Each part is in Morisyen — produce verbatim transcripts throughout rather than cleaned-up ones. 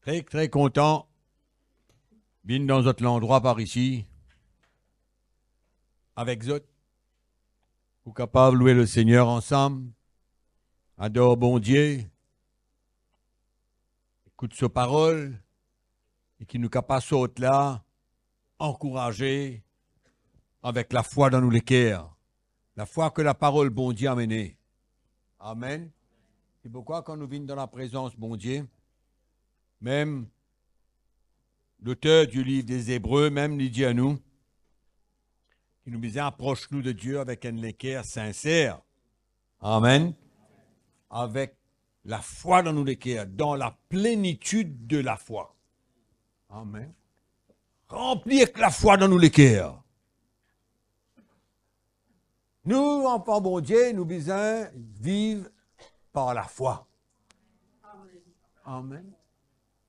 Tre, tre kontan vinn dan zot landrwa par isi avek zot, pou kapav lwe Lesegner ansam, ador Bondie, ekout so parol, e ki nou kapav sort la ankouraze avek lafwa dan nou leker, lafwa ke laparol Bondie amene. Amen. Se pourkwa kan nou vinn dan laprezans Bondie, mem loter di liv de Zebre, mem li dir nou ki nou bizin apros nou de Die avek enn leker sinser. Amen. Avek lafwa dan nou leker, dan laplenitid de lafwa. Amen. Ranpli ek lafwa dan nou leker. Nou, anfan Bondie, nou bizin viv par lafwa. Amen.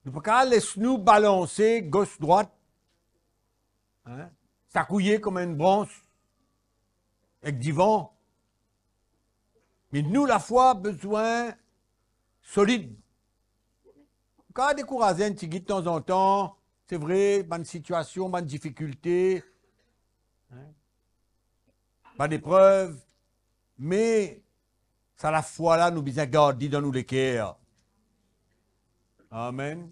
Nou pa kav les nou balanse gos, drwat, hein, sakouye kouma enn brans ek divan. Me nou lafwa bizin solid. Ou kav dekouraze enn tigit tanzantan, se vre, bann sitiasion, bann difikilte, hein, bann eprev, me sa lafwa la, nou bizin gard li dan nou leker. Amen.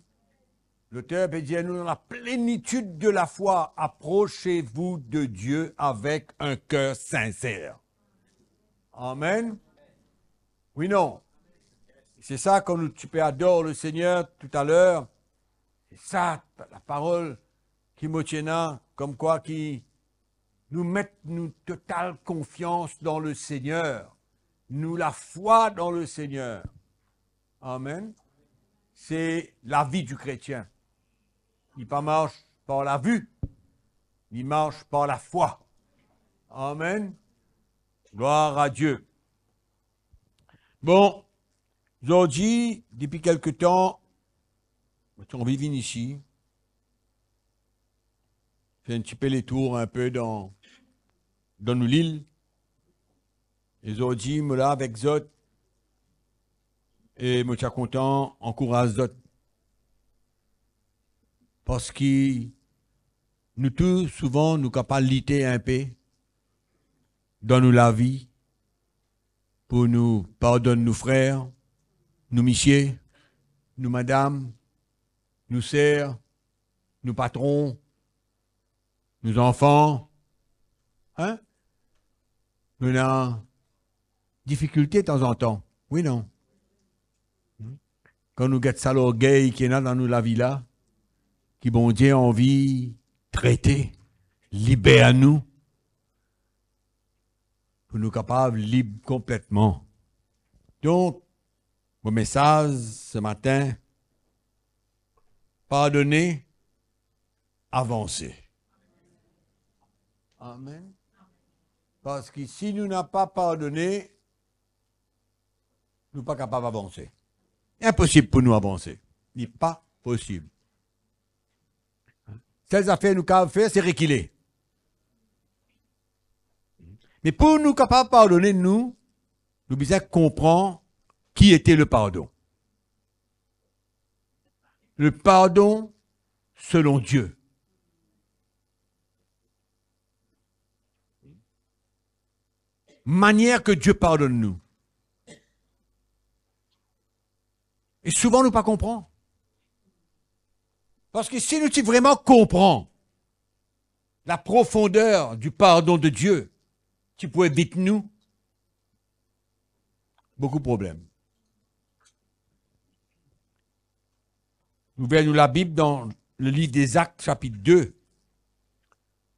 Loter pe dir nou, dan laplenitid de lafwa, approche-vous de Dieu avec un cœur sincère. Amen. Wi, non? Se sa, kan nou ti pe ador Lesegner toutaler, se sa, laparol ki mo ti ena, komkwa ki nou met nou total konfians dan Lesegner, nou lafwa dan Lesegner. Amen. Se lavi di kretien. Li pa mars par lavi, li mars par lafwa. Amen. Glwar a Die. Bon, zordi, depi kelke tan, mo ti anvi vinn isi, fer enn tipe letour enpe dan, dan nou lil. E zordi, mo la avek zot, e mo ti a kontan ankouraz zot. Parski nou tou, souvan, nou kapav lite enpe dan nou lavi pou nou pardonn nou frer, nou misie, nou madam, nou ser, nou patron, nou zanfan. Hein? Nou ena difikilte tanzantan. Wi, non? Kan nou get sa lorgey ki ena dan nou lavi la, ki Bondie anvi trete, liber nou, pou nou kapav lib konpletman. Donk, mo mesaz se matin, pardone, avanse. Amen. Parski si nou napa pardone, nou pa kapav avanse. Inposib pou nou avanse. Li pa posib. Sel zafer nou kapav fer, se rekile. Me pou nou kapav pardone nou, nou bizin konpran ki ete le pardon. Le pardon selon Dieu. Manier ke Die pardonn nou. E souvan nou pa konpran. Parski si nou ti vreman konpran la profonder di pardon de Die, ti pou evit nou boukou problem. Ouver nou Labib dan le liv de Zak, sapit de.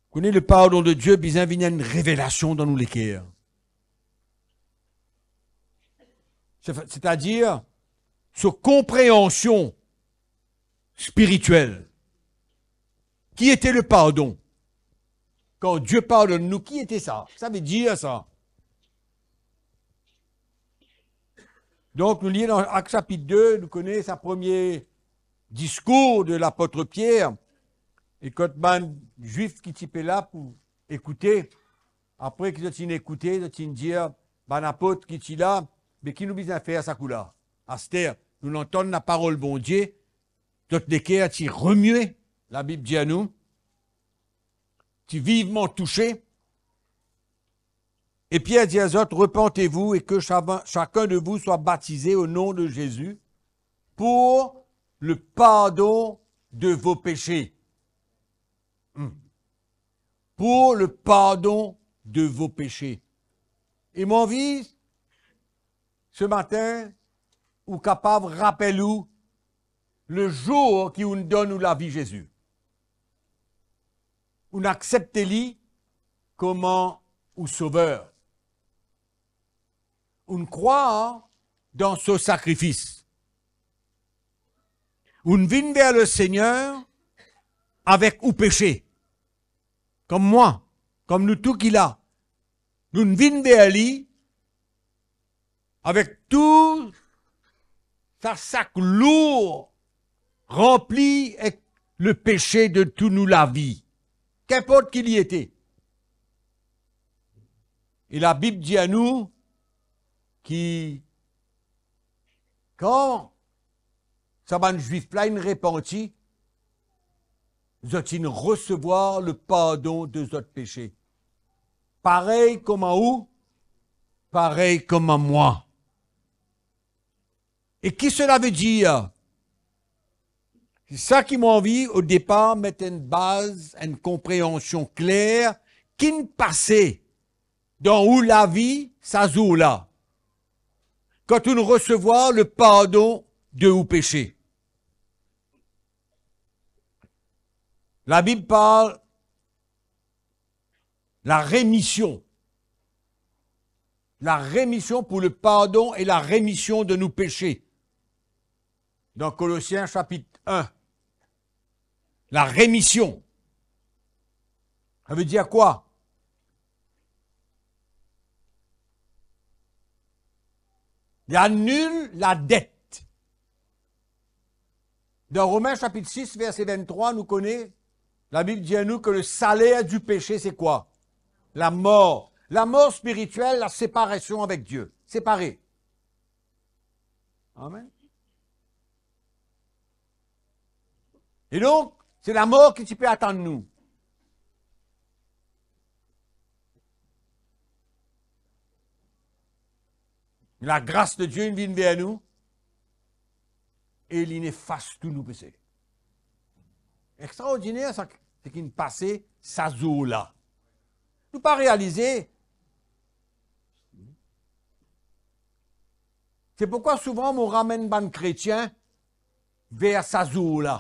Kone, le pardon de Die bizin vinn enn revelasion dan nou leker. Se, setadir, so konpreansion spiritiel. Ki ete le pardon? Kan Die pardonn nou, ki ete sa? Ki sa vedir sa? Donk, nou lir dan Ak sapit de, nou kone sa premie diskour de lapot Pier, e kot bann Zwif ki ti pe la pou ekoute, apre ki zot finn ekoute, zot finn dir bann apot ki ti la, "Me ki nou bizin fer sa kou la? Aster, nou antann laparol Bondie, zot leker ti remie, Labib dir nou, ti vivman touse. E Pier dir zot, "Repentez-vous et que chava-, chacun de vous soit baptisé au nom de Jésus pour le pardon de vos péchés." Hmm. Pour le pardon de vos péchés. E mo anvi, se matin, ou kapav rapel ou le zour ki ou'nn donn ou lavi Zezi. Ou'nn aksepte li kouma ou Sover. Ou'nn krwar dan so sakrifis. Ou'nn vinn ver Lesegner avek ou pese, kom mwa, kom nou tou ki la. Nou'nn vinn ver li avek tou sa sak lour ranpli ek lepese de tou nou lavi, kinport ki li ete. E Labib dir nou ki kan sa bann Zwif la inn repanti, zot inn resevwar lepardon de zot pese. Parey kouma ou, parey kouma mwa. E ki sela ve dir? Se sa ki mo anvi o depar met enn baz, enn konpreansion kler ki'nn pase dan ou lavi sa zour la, kan to'nn resevwar lepardon de ou pese. Labib parl laremision. Laremision, pour le pardon et la rémission de nos péchés. Dan Kolosien sapit enn, laremision. Sa ve dir kwa? Li anil ladet. Dan Romin sapit sis, verse venntrwa, nou kone, Labib dir nou ke lesaler di pese, se kwa? Lamor. Lamor spiritiel, laseparasion avek Die. Separe. Amen. E donk, se lamor ki ti pe atann nou. Lagras de Die inn vinn ver nou e li'nn efas tou nou pese. Extraordiner sa, seki inn pase sa zour la. Nou pa realize. Se pourkwa souvan mo ramenn bann kretien ver sa zour la.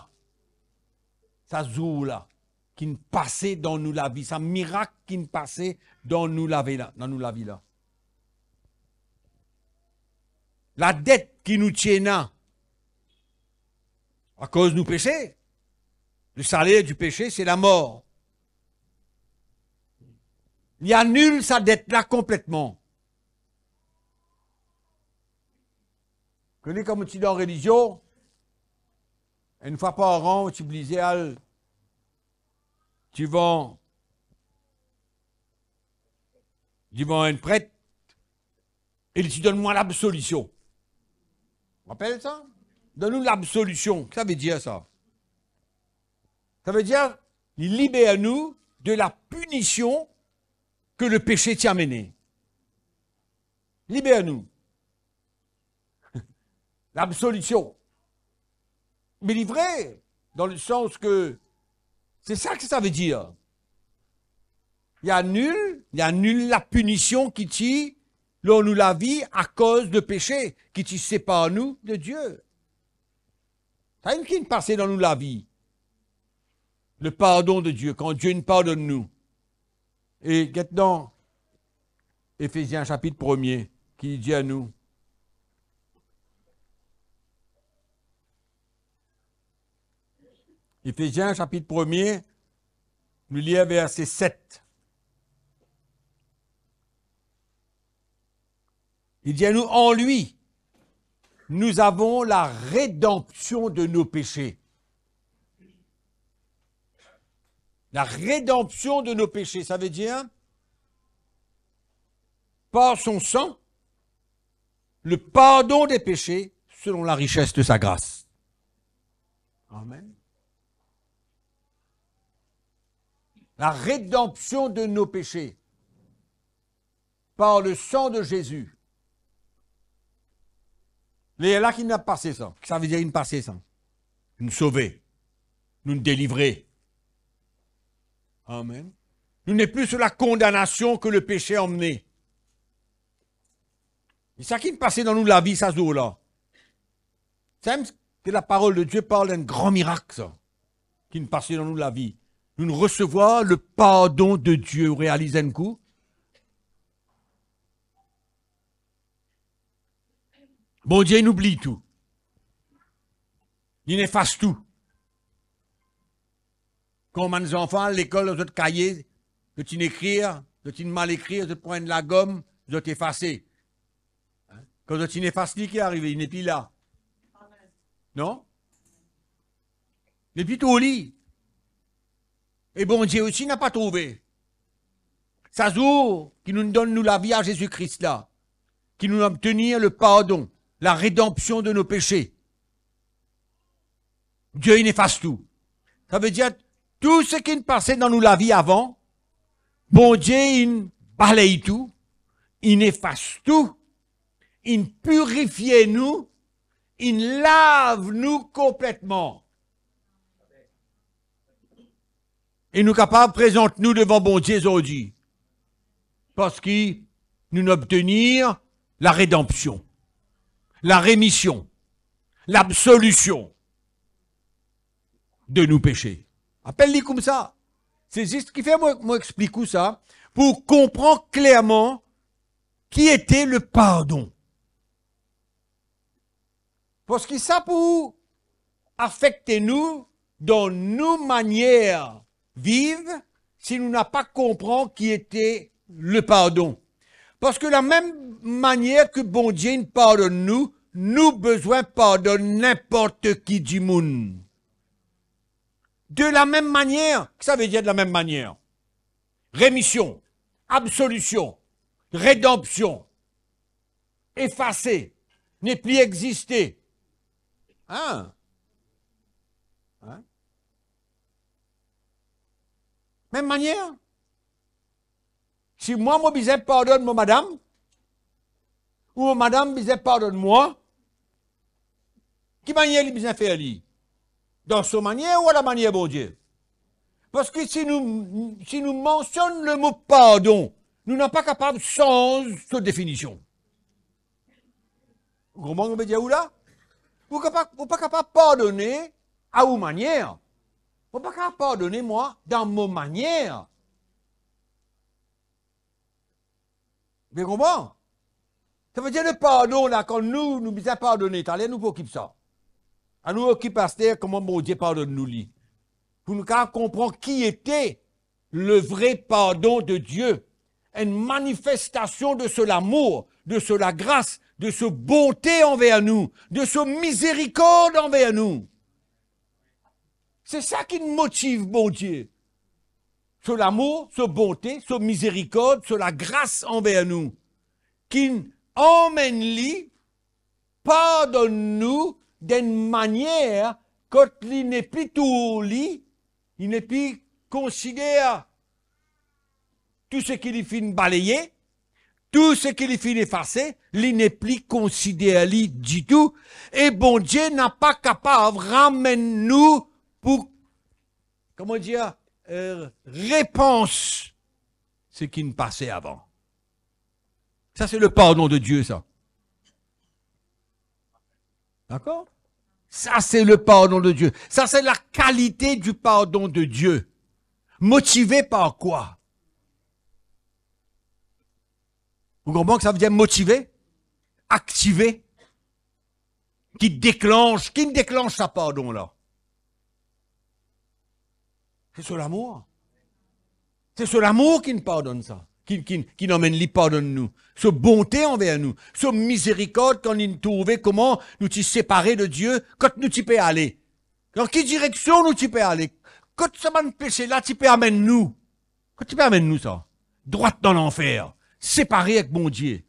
Sa zour la ki'nn pase dan nou lavi, sa mirak ki'nn pase dan nou lavi la, dan nou lavi la. Ladet ki nou ti ena akoz nou pese, lesaler di pese, se lamor. Li anil sa det la konpletman. Kone kan mo ti dan relizion, enn fwa par an, mo ti oblize al divan, divan enn pret, e li ti donn mwa labsolision. Rapel sa? Donn nou labsolision. Ki sa ve dir sa? Sa ve dir, li liber nou de lapinision ke lepese ti amene. Liber nou. Labsolision. Me li vre, dan lesans ke se sa ki sa ve dir. Li anil, li anil lapinision ki ti lor nou lavi akoz de pese ki ti separ nou de Die. Sa inn ki'nn pase dan nou lavi. Lepardon de Die, kan Die inn pardonn nou. E get dan Efezien sapit premie, ki dir nou. Efezien sapit premie, nou lir verse set. Li dir nou, "En lui, nous avons la rédemption de nos péchés." La rédemption de nos péchés, sa ve dir, par son sang, le pardon des péchés selon la richesse de sa grâce. Amen. La rédemption de nos péchés par le sang de Jésus. Lerla ki inn pase sa, ki savedir inn pase sa? Nou sove, nou delivre. Amen. Nou nepli sou la kondanasion ke lepese amne. E sa ki inn pase dan nou lavi sa zour la. Sa mem ke laparol de Die parl enn gran mirak sa, ki inn pase dan nou lavi. Nou resevwar le pardon de Die, ou realiz enn kou? Bondie inn oubli tou. Li inn efas tou. Kan bann zanfan al lekol, dan zot kaye, zot inn ekrir, zot inn mal ekrir, zot pran enn lagom, zot efase. Kan zot inn efas li, ki arive? Li nepli la. Non? Nepli trouv li. E Bondie osi napa trouve. Sa zour ki nou donn nou lavi a Zezi Kris la, ki nou obtenir le pardon, la rédemption de nos péchés. Die inn efas tou. Savedir, tou seki inn pase dan nou lavi avan, Bondie inn baley tou, inn efas tou, inn pirifie nou, inn lav nou konpletman. E nou kapav prezant nou devan Bondie zordi. Parski nou obtenir la rédemption, la rémission, l'absolution de nos péchés. Apel li koumsa. Se zis kifer mo, mo explik ou sa, pou konpran klerman ki ete le pardon. Parski sa pou afekte nou dan nou manier viv, si nou napa konpran ki ete le pardon. Parski lamem manier ki Bondie inn pardonn nou, nou bizin pardonn ninport ki dimoun. De lamem manier, ki savedir de lamem manier? Remision, absolision, redanpsion, efase, nepli existe. Hein? Hein? Mem manier. Si mwa, mo bizin pardonn mo madam, ou mo madam bizin pardonn mwa, ki manier li bizin fer li? Dan so manier ou lamanier Bondie? Parski si nou, si nou mansionn lemo pardon, nou napa kapav sanz so definision. Ou konpran ki mo pe dir ou la? Ou kapav, ou pa kapav pardone a ou manier. Ou pa kapav pardone mwa dan mo manier. Ou konpran? Savedir le pardon la, kan nou, nou bizin pardone, taler nou pou okip sa. Anou okip aster kouma Bondie pardonn nou li. Pou nou kapav konpran ki ete le vrai pardon de Dieu, enn manifestasion de so lamour, de so lagras, de so bonte anver nou, de so mizerikord anver nou. Se sa ki motiv Bondie. So lamour, so bonte, so mizerikord, so lagras anver nou, ki amenn li pardonn nou dan enn manier kot li nepli trouv li, li nepli konsider tou seki li finn baleye, tou seki li finn efase, li nepli konsider li ditou, e Bondie napa kapav ramenn nou pou, kouma dir, eh, repans seki inn pase avan. Sa se le pardon de Dieu, sa. Dakor? Sa se le pardon de Dieu. Sa se la kalite du pardon de Dieu. Motive par kwa? Ou konpran ki savedir motive? Aktive. Ki deklans, ki deklans sa pardon la? Se so lamour. Se so lamour ki pardonn sa, ki, ki, ki amenn li pardonn nou. So bonte anver nou, so mizerikord kan li trouve kouma nou ti separe de Die, kot nou ti pe ale. Dan ki direksion nou ti pe ale? Kot sa bann pese la ti pe amenn nou? Kot ti pe amenn nou sa? Drwat dan lanfer, separe ek Bondie.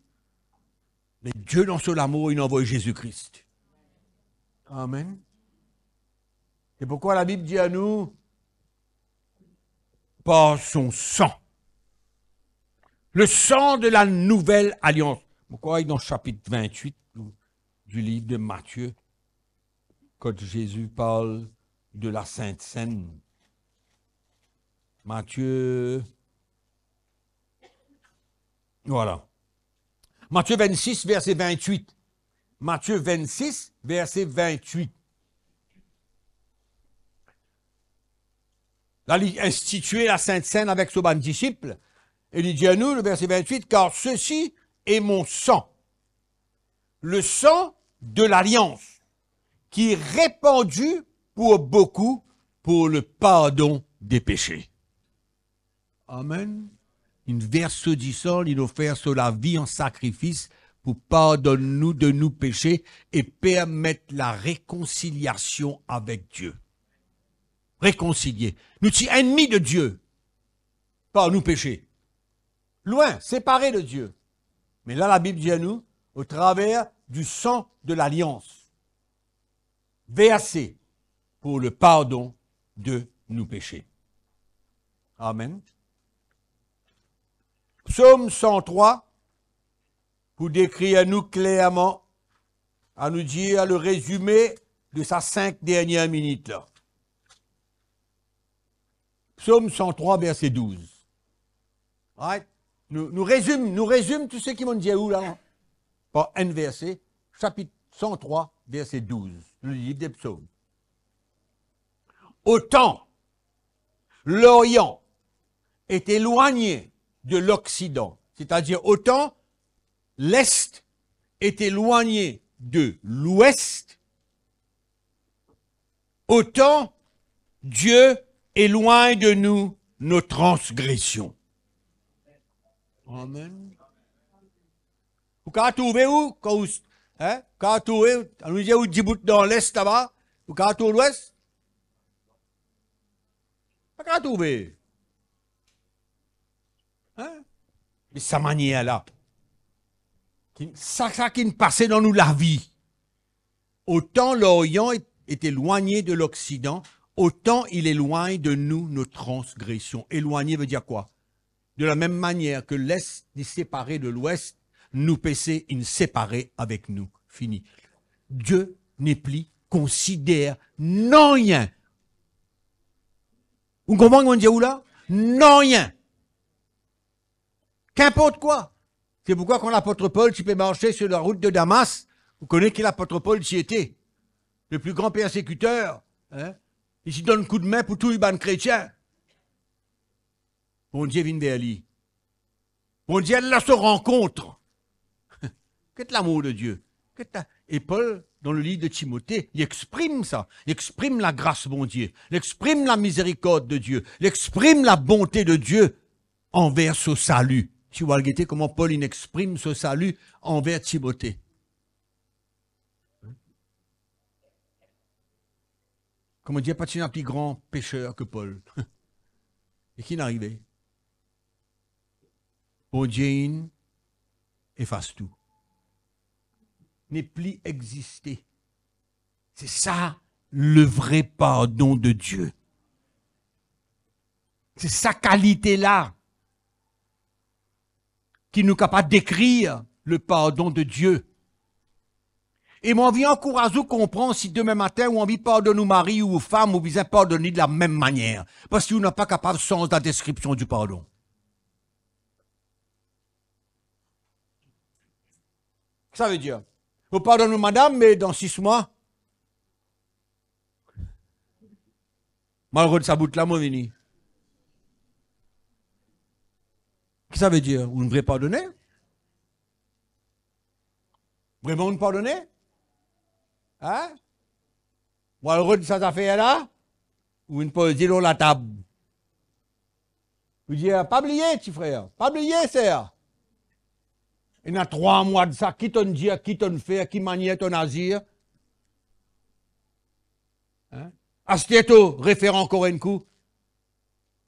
Me Die dan so lamour, inn anvoy Zezi Kris. Amen. Se pourkwa Labib dir nou, par son sang. Le sang de la nouvelle alliance. Mo krwar dan sapit vintwit du liv de Matie, kot Zezi parl de la Sint Senn. Matie, vwala. Matie vennsis, verse vintwit. Matie vennsis, verse vintwit. La, li institie la Sint Senn avek so bann disip, e li dir nou, le verse vintwit, car ceci est mon sang, le sang de l'alliance, qui est répandu pour beaucoup pour le pardon des péchés. Amen. Li vers so disan, li ofer so lavi an sakrifis pou pardonn nou de nou pese e permet la rekonsiliasion avek Die. Rekonsilie. Nou ti ennmi de Die par nou pese. Lwin, separe de Die. Me la, Labib dir nou, au travers du sang de l'alliance, versé pour le pardon de nos péchés. Amen. Psaume cent trois, pou dekrir nou klerman, anou dir le rezime de sa sink dernie minit la. Psaume cent trois, verset douze. Right? Nou, nou rezim, nou rezim tou seki monn dir ou la, par enn verse, sapit cent trois, verset douze, le livre des psaumes. Autant l'Orient est éloigné de l'Occident, c'est-à-dire autant l'Est est éloigné de l'Ouest, autant Dieu éloigne de nous nos transgressions. Amen. Ou kapav trouve ou, kan ou, hein? Ou kapav trouve, anou dir ou dibout dan Les laba, ou kapav trouv Lwes? Pa kapav trouve. Hein? De sa manier la. Ki, sa, sa ki pase dan nou lavi. Autant l'Orient est, est éloigné de l'Occident, autant il éloigne de nous nos transgressions. Éloigné veut dire quoi? De la mem manier ke Lest li separe de Lwes, nou pese inn separe avek nou. Fini. Die nepli konsider nanye. Ou konpran ki mo dir ou la? Nanye. Kinport kwa. Se pourkwa kan lapot Pol ti pe marse sur la route de Damas, ou kone ki lapot Pol ti ete? Le plus grand persécuteur, hein? Li ti donn koudme pou touy bann kretien. Bondie vinn ver li. Bondie al a so rankont. Get lamour de Die. Get la-, e Pol, dan le liv de Timote, li exprim sa. Li exprim lagras Bondie. Li exprim lamizerikord de Die. Li exprim labonte de Die anver so sali. Ti ou al gete kouma Pol inn exprim so sali anver Timote. Kouma dir, pa ti ena pli gran peser ke Pol. E ki inn arive? Bondie inn efas tou. Nepli existe. Se sa le vre pardon de Die. Se sa kalite la ki nou kapav dekrir le pardon de Die. E mo anvi ankouraz ou konpran, si demin matin ou anvi pardonn ou mari ou ou fam, ou bizin pardonn li de la mem manier, parski ou napa kapav sanz la description du pardon. Sa ve dir, ou pardonn ou madam, me dan sis mwa, mo al rod sa bout la, mo vini. Ki sa ve dir? Ou vre pardone? Vreman ou pardone? Hein? Ou al rod sa zafer la, ou vinn poz li lor latab. Ou dir, pa bliye, ti frer, pa bliye, ser. Ena trwa mwa de sa, ki to'nn dir, ki to'nn fer, ki manier to'nn azir. Hein? Aster to refer ankor enn kou.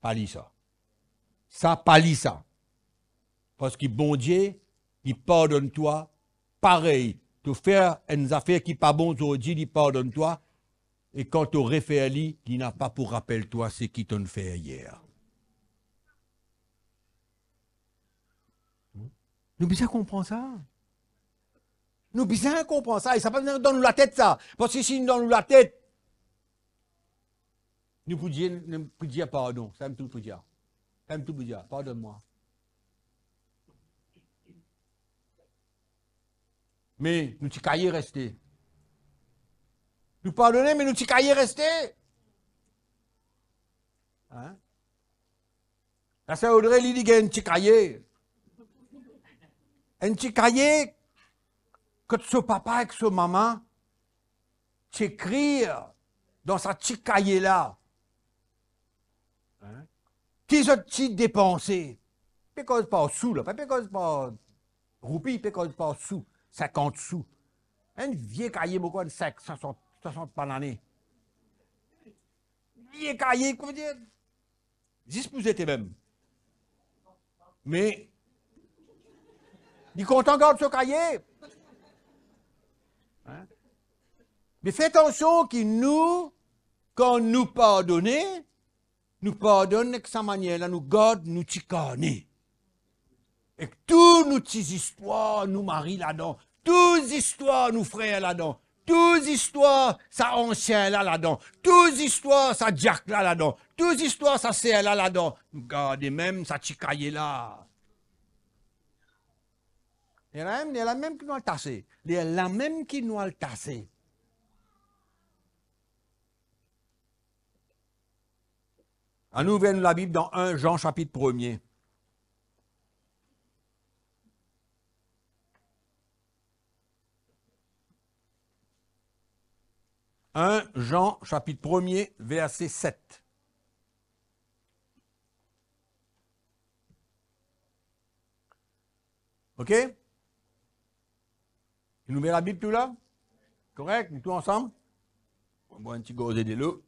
Pa li sa. Sa, pa li sa. Parski Bondie, li pardonn twa parey. To fer enn zafer ki pa bon zordi, li pardonn twa E kan to refer li, li napa pou rapel twa seki to'nn fer yer. Nou bizin konpran sa. Nou bizin konpran sa. E sa pa bizin dan nou latet sa. Parski si dan nou latet, nou pou dir, nou pou dir pardon. Sa mem tou pou dir. Sa mem tou pou dir, pardonn mwa. Me nou ti kaye reste. Nou pardone, me nou ti kaye reste. Hein? Laser Audrey, li, li gagn enn ti kaye. Enn ti kaye kot so papa ek so mama ti ekrir dan sa ti kaye la. Hein? Ki zot ti depanse. Pe koz par sou la, pa pe koz par roupi, pe koz par sou, sinkant sou. Enn vie kaye, mo krwar enn sink, swasant, swasant banane. Vie kaye, kouma dir, zis pou zete mem. Me li kontan gard so kaye. Hein? Me fer atansion ki nou, kan nou pardone, nou pardonn ek sa manier la, nou gard nou ti karne. Ek tou nou ti zistwar nou mari ladan, tou zistwar nou frer ladan, tou zistwar sa ansien la ladan, tou zistwar sa diak la ladan, tou zistwar sa ser la ladan. Nou garde mem sa ti kaye la. Lerla mem, lerla mem ki nou al tase. Lerla mem ki nou al tase. Anou ouver nou Labib dan enn Zan sapit premie. Enn Zan sapit premie, verse set. Ok? Nou ouver Labib tou la? Korek, nou tou ansam? Bon, bwar enn ti gorze delo.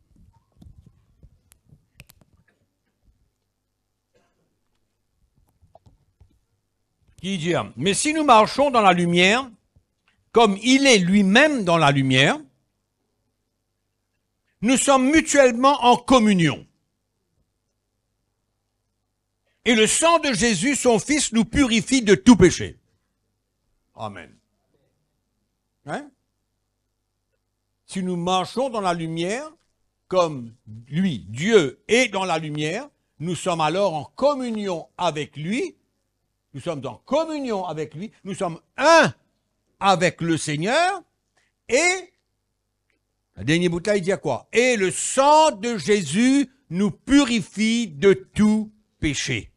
Ki dir, mais si nous marchons dans la lumière, comme il est lui-même dans la lumière, nous sommes mutuellement en communion. Et le sang de Jésus, son Fils, nous purifie de tout péché. Amen. Hein? Si nous marchons dans la lumière, comme lui, Dieu, est dans la lumière, nous sommes alors en communion avec lui. Nous sommes en communion avec lui. Nous sommes un avec le Seigneur. Et la dernière bout la, il dit à quoi? Et le sang de Jésus nous purifie de tout péché.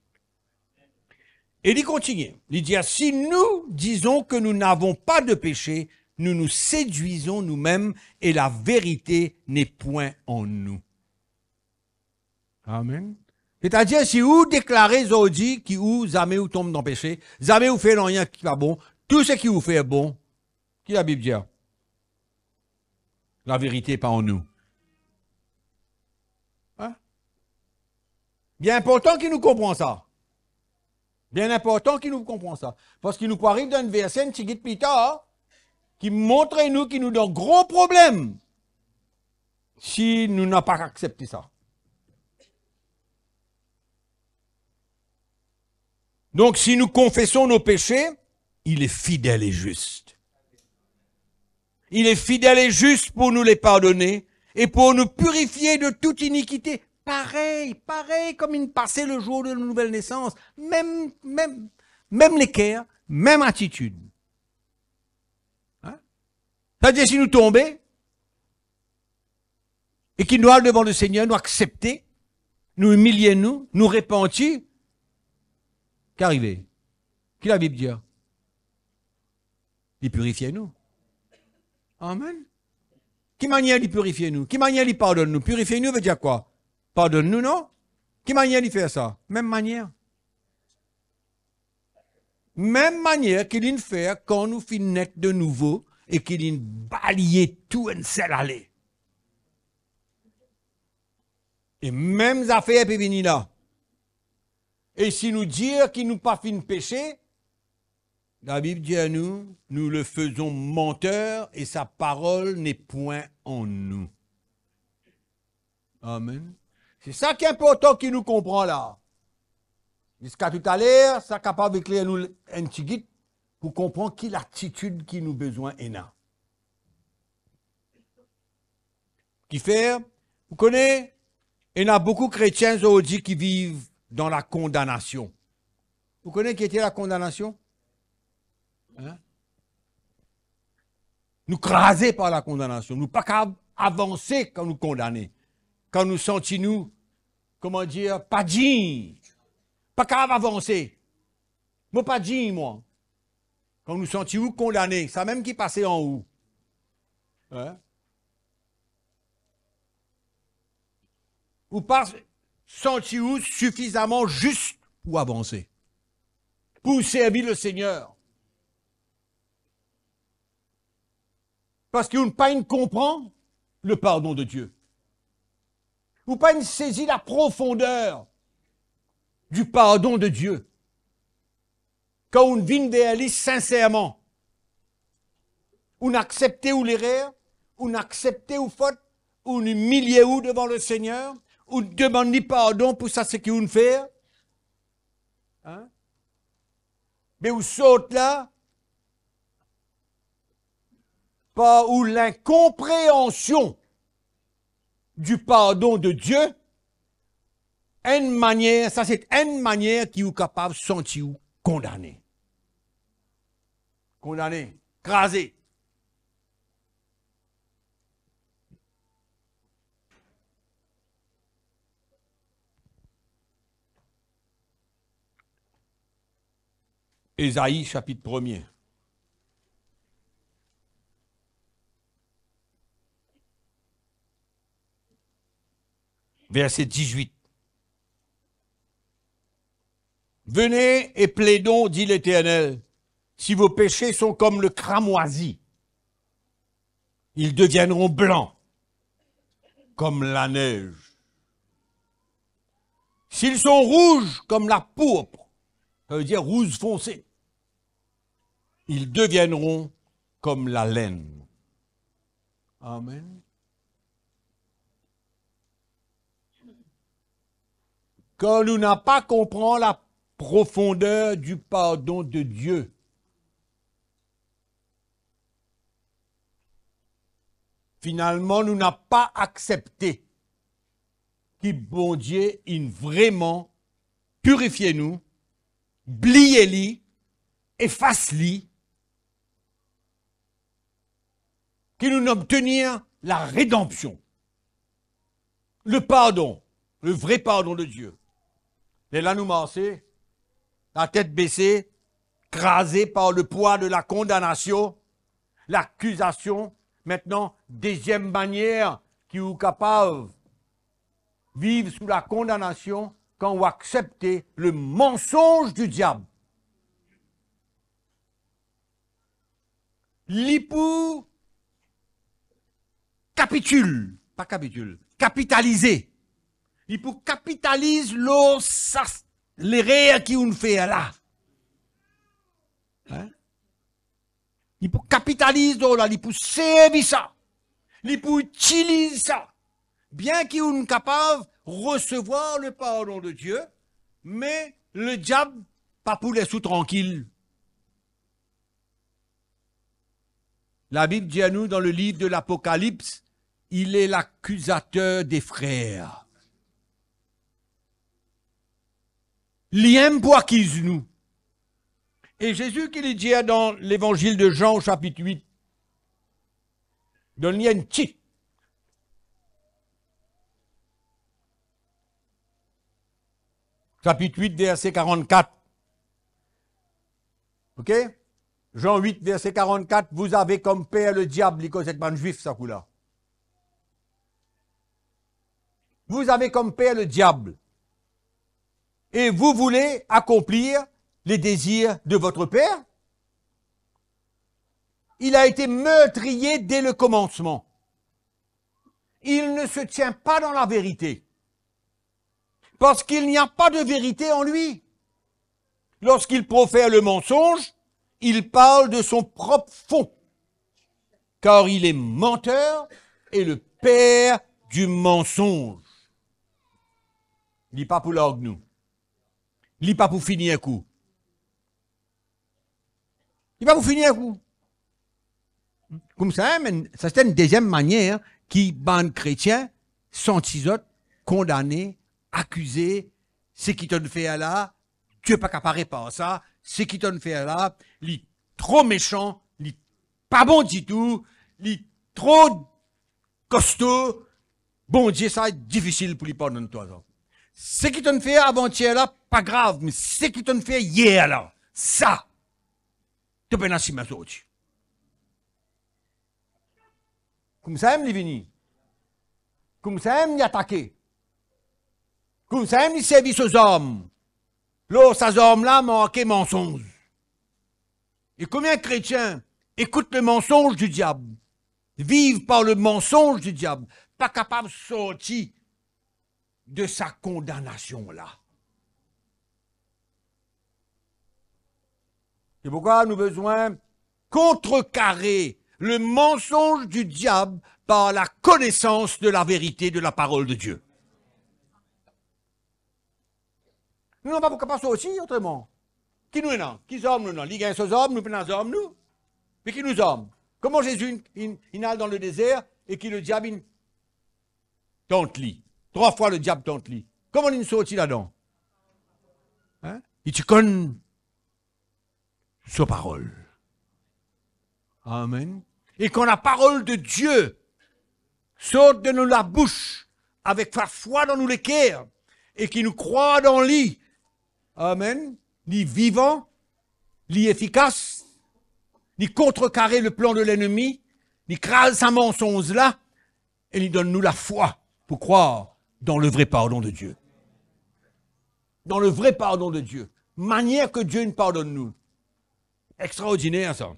E li kontigne, li dir, si nous disons que nous n'avons pas de péché, nous nous séduisons nous-mêmes et la vérité n'est point en nous. Amen. Setadir, si ou deklare zordi ki ou zame ou tonm dan pese, zame ou fer nanye ki pa bon, tou seki ou fer bon, ki Labib dir? Laverite pa an nou. Hein? Bien inportan ki nou konpran sa. Bien inportan ki nou konpran sa. Parski nou pou ariv dan enn verse, enn tigit pli tar, ki montre nou ki nou dan gro problem si nou napa aksepte sa. Donc, si nous confessons nos péchés, il est fidèle et juste. Il est fidèle et juste pour nous les pardonner et pour nous purifier de toute iniquité. Parey, parey kouma inn pase le jour de la nouvelle naissance. Mem, mem, mem leker, mem atitid. Hein? Setadir, si nou tonbe, e ki nou al devan Lesegner, nou aksepte, nou imilie nou, nou repanti, ki arive? Ki Labib dir? Li pirifie nou. Amen. Ki manier li pirifie nou? Ki manier li pardonn nou? Pirifie nou vedir kwa? Pardonn nou, non? Ki manier li fer sa? Mem manier. Mem manier ki linn fer kan nou finn net de nouvo e ki linn balye tou enn sel ale. E mem zafer pe vini la. E si nou dir ki nou pa finn pese, Labib dir nou, nous le faisons menteur et sa parole n'est point en nous. Amen. Se sa ki inportan ki nou konpran la. Ziska toutaler, sa kapav ekler nou enn tigit pou konpran ki latitid ki nou bizin ena. Kifer, ou kone, ena boukou kretien zordi ki viv dan lakondanasion. Ou kone ki ete lakondanasion? Hein? Nou kraze par lakondanasion. Nou pa kapav avanse kan nou kondane. Kan nou santi nou, kouma dir, pa dign. Pa kapav avanse. Mo pa dign, mwa. Kan nou santi ou kondane, samem ki pase an ou. Hein? Ou pa santi ou sifizaman zis pou avanse, pou servi Lesegner. Parski ou pa'nn konpran le pardon de Dieu. Ou pa'nn sezi laprofonder du pardon de Dieu. Kan ou vinn ver li sinserman, ou aksepte ou lerer, ou aksepte ou fot, ou imilie ou devan Lesegner, ou demann li pardon pou sa seki ou fer, hein? Me ou sort la, par ou linkonpreansion du pardon de Dieu, enn manier, sa se enn manier ki ou kapav santi ou kondane. Kondane, kraze. Ezayi sapit premie. Verse dizwit. Venez et plaidons, dit l'Éternel, si vos péchés sont comme le cramoisi, ils deviendront blancs comme la neige. S'ils sont rouges comme la pourpre, ça veut dire rouge foncé, ils deviendront comme la laine. Amen. Kan nou napa konpran laprofonder du pardon de Dieu, finalman, nou napa aksepte ki Bondie inn vreman pirifie nou, bliye li, efas li, ki nou obtenir laredanpsion, le pardon, le vre pardon de Dieu. Lerla nou marse, latet bese, kraze par lepwa de lakondanasion, lakizasion. Aster, deziem manier ki ou kapav viv sou lakondanasion, kan ou aksepte le mansonz di diab. Li pou kapitil, pa kapitil, kapitalize. Li pou kapitaliz lor sa, lerer ki ou fer la. Hein? Li pou kapitaliz lor la, li pou servi sa. Li pou itiliz sa. Bien ki ou kapav resevwar le pardon de Dieu, me le diab pa pou les ou trankil. Labib dir nou dan le liv de Lapokalips, il est l'accusateur des frères. Li enn pou akiz nou. E Zezi ki li dir dan Levanzil de Zan, sapit wit, donn li enn tit. Sapit wit, verse karannkat. Ok? Zan wit, verse karannkat, vous avez comme père le diable, li koz ek bann Zwif sa kou la. Vous avez comme père le diable, et vous voulez accomplir les désirs de votre père. Il a été meurtrier dès le commencement. Il ne se tient pas dans la vérité, parce qu'il n'y a pas de vérité en lui. Lorsqu'il profère le mensonge, il parle de son propre fond, car il est menteur et le père du mensonge. Li pa pou larg nou. Li pa pou fini enn kou. Li pa pou fini enn kou. Koumsa, enn, sa se enn deziem manier ki bann kretien santi zot kondane, akize, seki to'nn fer la, Dieu pa kapav repar sa, seki to'nn fer la, li tro mesan, li pa bon ditou, li tro kosto, Bondie, sa difisil pou li pardonn twa sa. Seki to'nn fer avantier la, pa grav, me seki to'nn fer yer la, sa, to pena simin sorti. Koumsa mem li vini. Koumsa mem li atake. Koumsa mem li servi so zarm. Lor sa zarm la, marke mansonz. E komie kretien ekout le mansonz di diab, viv par le mansonz di diab, pa kapav sorti de sa kondanasion la. Se pourkwa nou bizin kontrekare le mansonz di diab par la konesans de la verite de la parol de Dieu. Nou, nou pa pou kapav sorti otreman. Ki nou ena? Ki zarm nou ena? Li gagn so zarm, nou pena zarm nou. Me ki nou zarm? Kouma Zezi inn, inn, inn al dan ledezer e ki lediab inn tant li? Trwa fwa lediab tant li. Kouma linn sorti ladan? Hein? Li ti konn so parol. Amen. E kan laparol de Dieu sort de nou labous avek lafwa dan nou leker e ki nou krwar dan li, amen, li vivan, li efikas, li kontrekare leplan de lennmi, li kraz sa mansonz la, e li donn nou lafwa pou krwar dan le vre pardon de Dieu. Dan le vre pardon de Dieu. Manier ke Dieu inn pardonn nou. Extraordiner sa.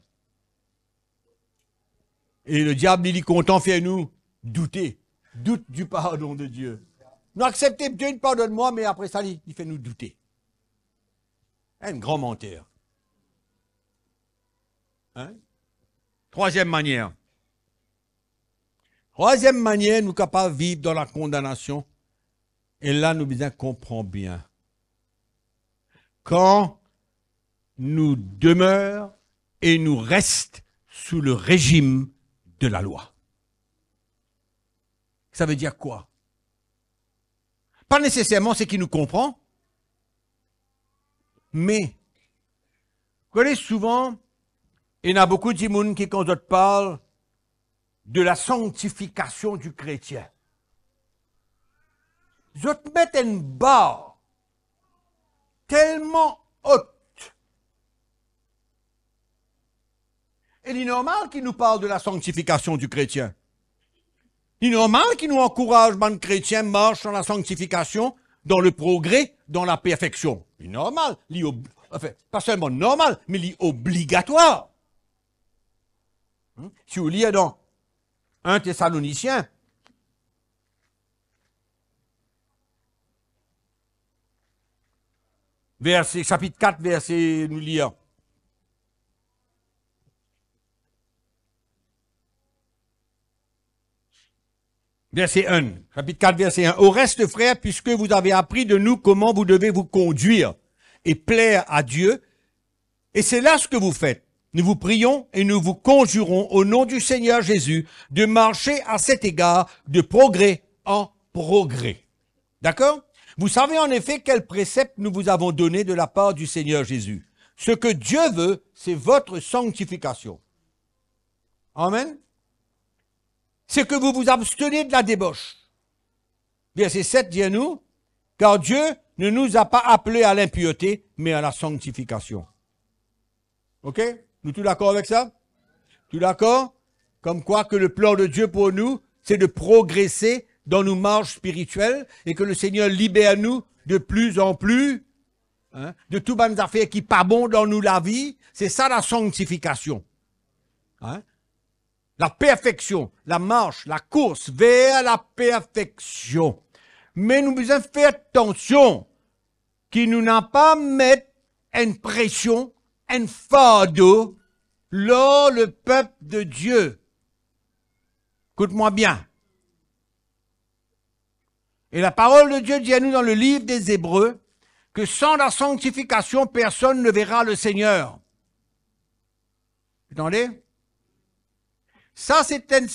E lediab, li, li kontan fer nou doute. Doute du pardon de Dieu. Nou aksepte, Dieu inn pardonn mwa, me apre sa, li, li fer nou doute. Enn gran manter. Hein? Trwaziem manier. Trwaziem manier nou kapav viv dan lakondanasion, e la nou bizin konpran bien. Kan nou demer e nou res sou le rezim de lalwa. Sa ve dir kwa? Pa neseserman seki nou konpran, me, kone, souvan, ena boukou dimoun ki, kan zot parl de la sanctification du chrétien, zot met enn bar telman ot. E li normal ki nou parl de la sanctification du chrétien. Li normal ki nou ankouraz bann kretien mars dan la sanctification, dans le progrès, dans la perfection. Li normal, li ob-, anfin, pa selman normal, me li obligatwar. Hmm? Si ou lir dan enn Tesalonisien, verse, sapit kat, verse, nou lir. Verse enn, sapit kat, verse enn. Au reste, frères, puisque vous avez appris de nous comment vous devez vous conduire et plaire à Dieu, et c'est là ce que vous faites, nous vous prions et nous vous conjurons au nom du Seigneur Jésus de marcher à cet égard de progrès en progrès. D'accord? Vous savez en effet quels préceptes nous vous avons donnés de la part du Seigneur Jésus. Ce que Dieu veut, c'est votre sanctification. Amen. C'est que vous vous abstenez de la débauche. Verset sept dit à nous, car Dieu ne nous a pas appelés à l'impureté, mais à la sanctification. Ok? Nou tou dakor avek sa? Tou dakor? Comme quoi que le plan de Dieu pour nous, c'est de progresser dans nos marches spirituelles et que le Seigneur libère nous de plus en plus, hein, de tou bann zafer ki pa bon dan nou lavi. Se sa la sanctification. Hein? La perfeksion, la mars, la kours ver la perfeksion. Me nou bizin fer atansion ki nou napa met enn presion, enn fardo lor lepep de Dieu. Ekout mwa bien. Et la parole de Dieu dit à nous dans le livre des Hébreux que sans la sanctification, personne ne verra le Seigneur. Vous entendez? Sa, se enn,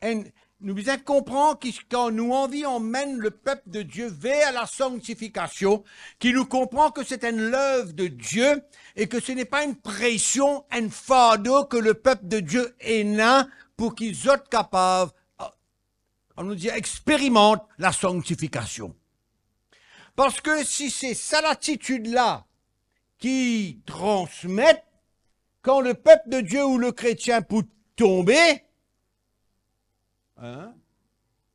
enn, nou bizin konpran ki kan nou anvi anmenn lepep de Die ver lasanktifikasion, ki nou konpran ki se enn lev de Die e ki se napa enn presion, enn fardo ki lepep de Die ena pou ki zot kapav, anou dir, experimant lasanktifikasion. Parski si se sa latitid la ki transmet, kan lepep de Die ou lekretien pou tonbe, hein,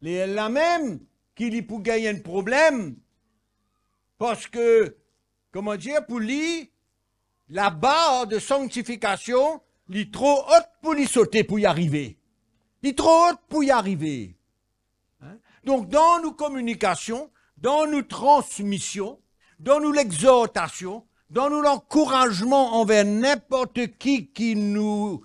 li la mem ki li pou gagn enn problem, parski, kouma dir, pou li, labar de sanktifikasion, li tro ot pou li sote pou li arive. Li tro ot pou li arive. Hein? Donk, dan nou kominikasion, dan nou transmision, dan nou lexortasion, dan nou lankourazman anver ninport ki ki nou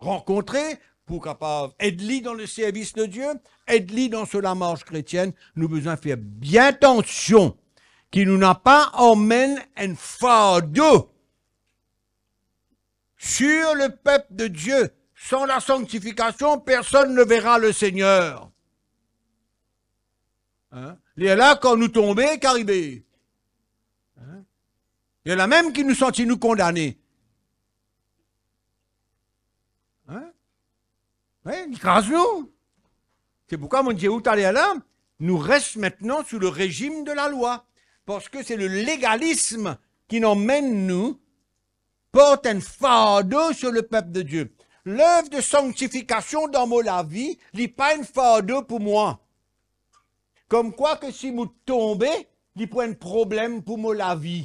rankontre, pou kapav ed li dan leservis de Die, ed li dan so lamars kretienn, nou bizin fer bien atansion ki nou napa anmenn enn fardo sur lepep de Die. San lasanktifikasion, personn ne vera Lesegner. Hein? Lerla, kan nou tonbe, ki arive? Hein? Lerla mem ki nou santi nou kondane. Hein? Wi, li kraz nou. Se poukwa mo dir ou taler la, nou res aster sou lerezim de lalwa. Parski se lelegalism ki anmenn nou port enn fardo sur lepep de Die. Lev de sanktifikasion dan mo lavi, li pa enn fardo pou mwa. Komkwa ki si mo tonbe, li pou enn problem pou mo lavi.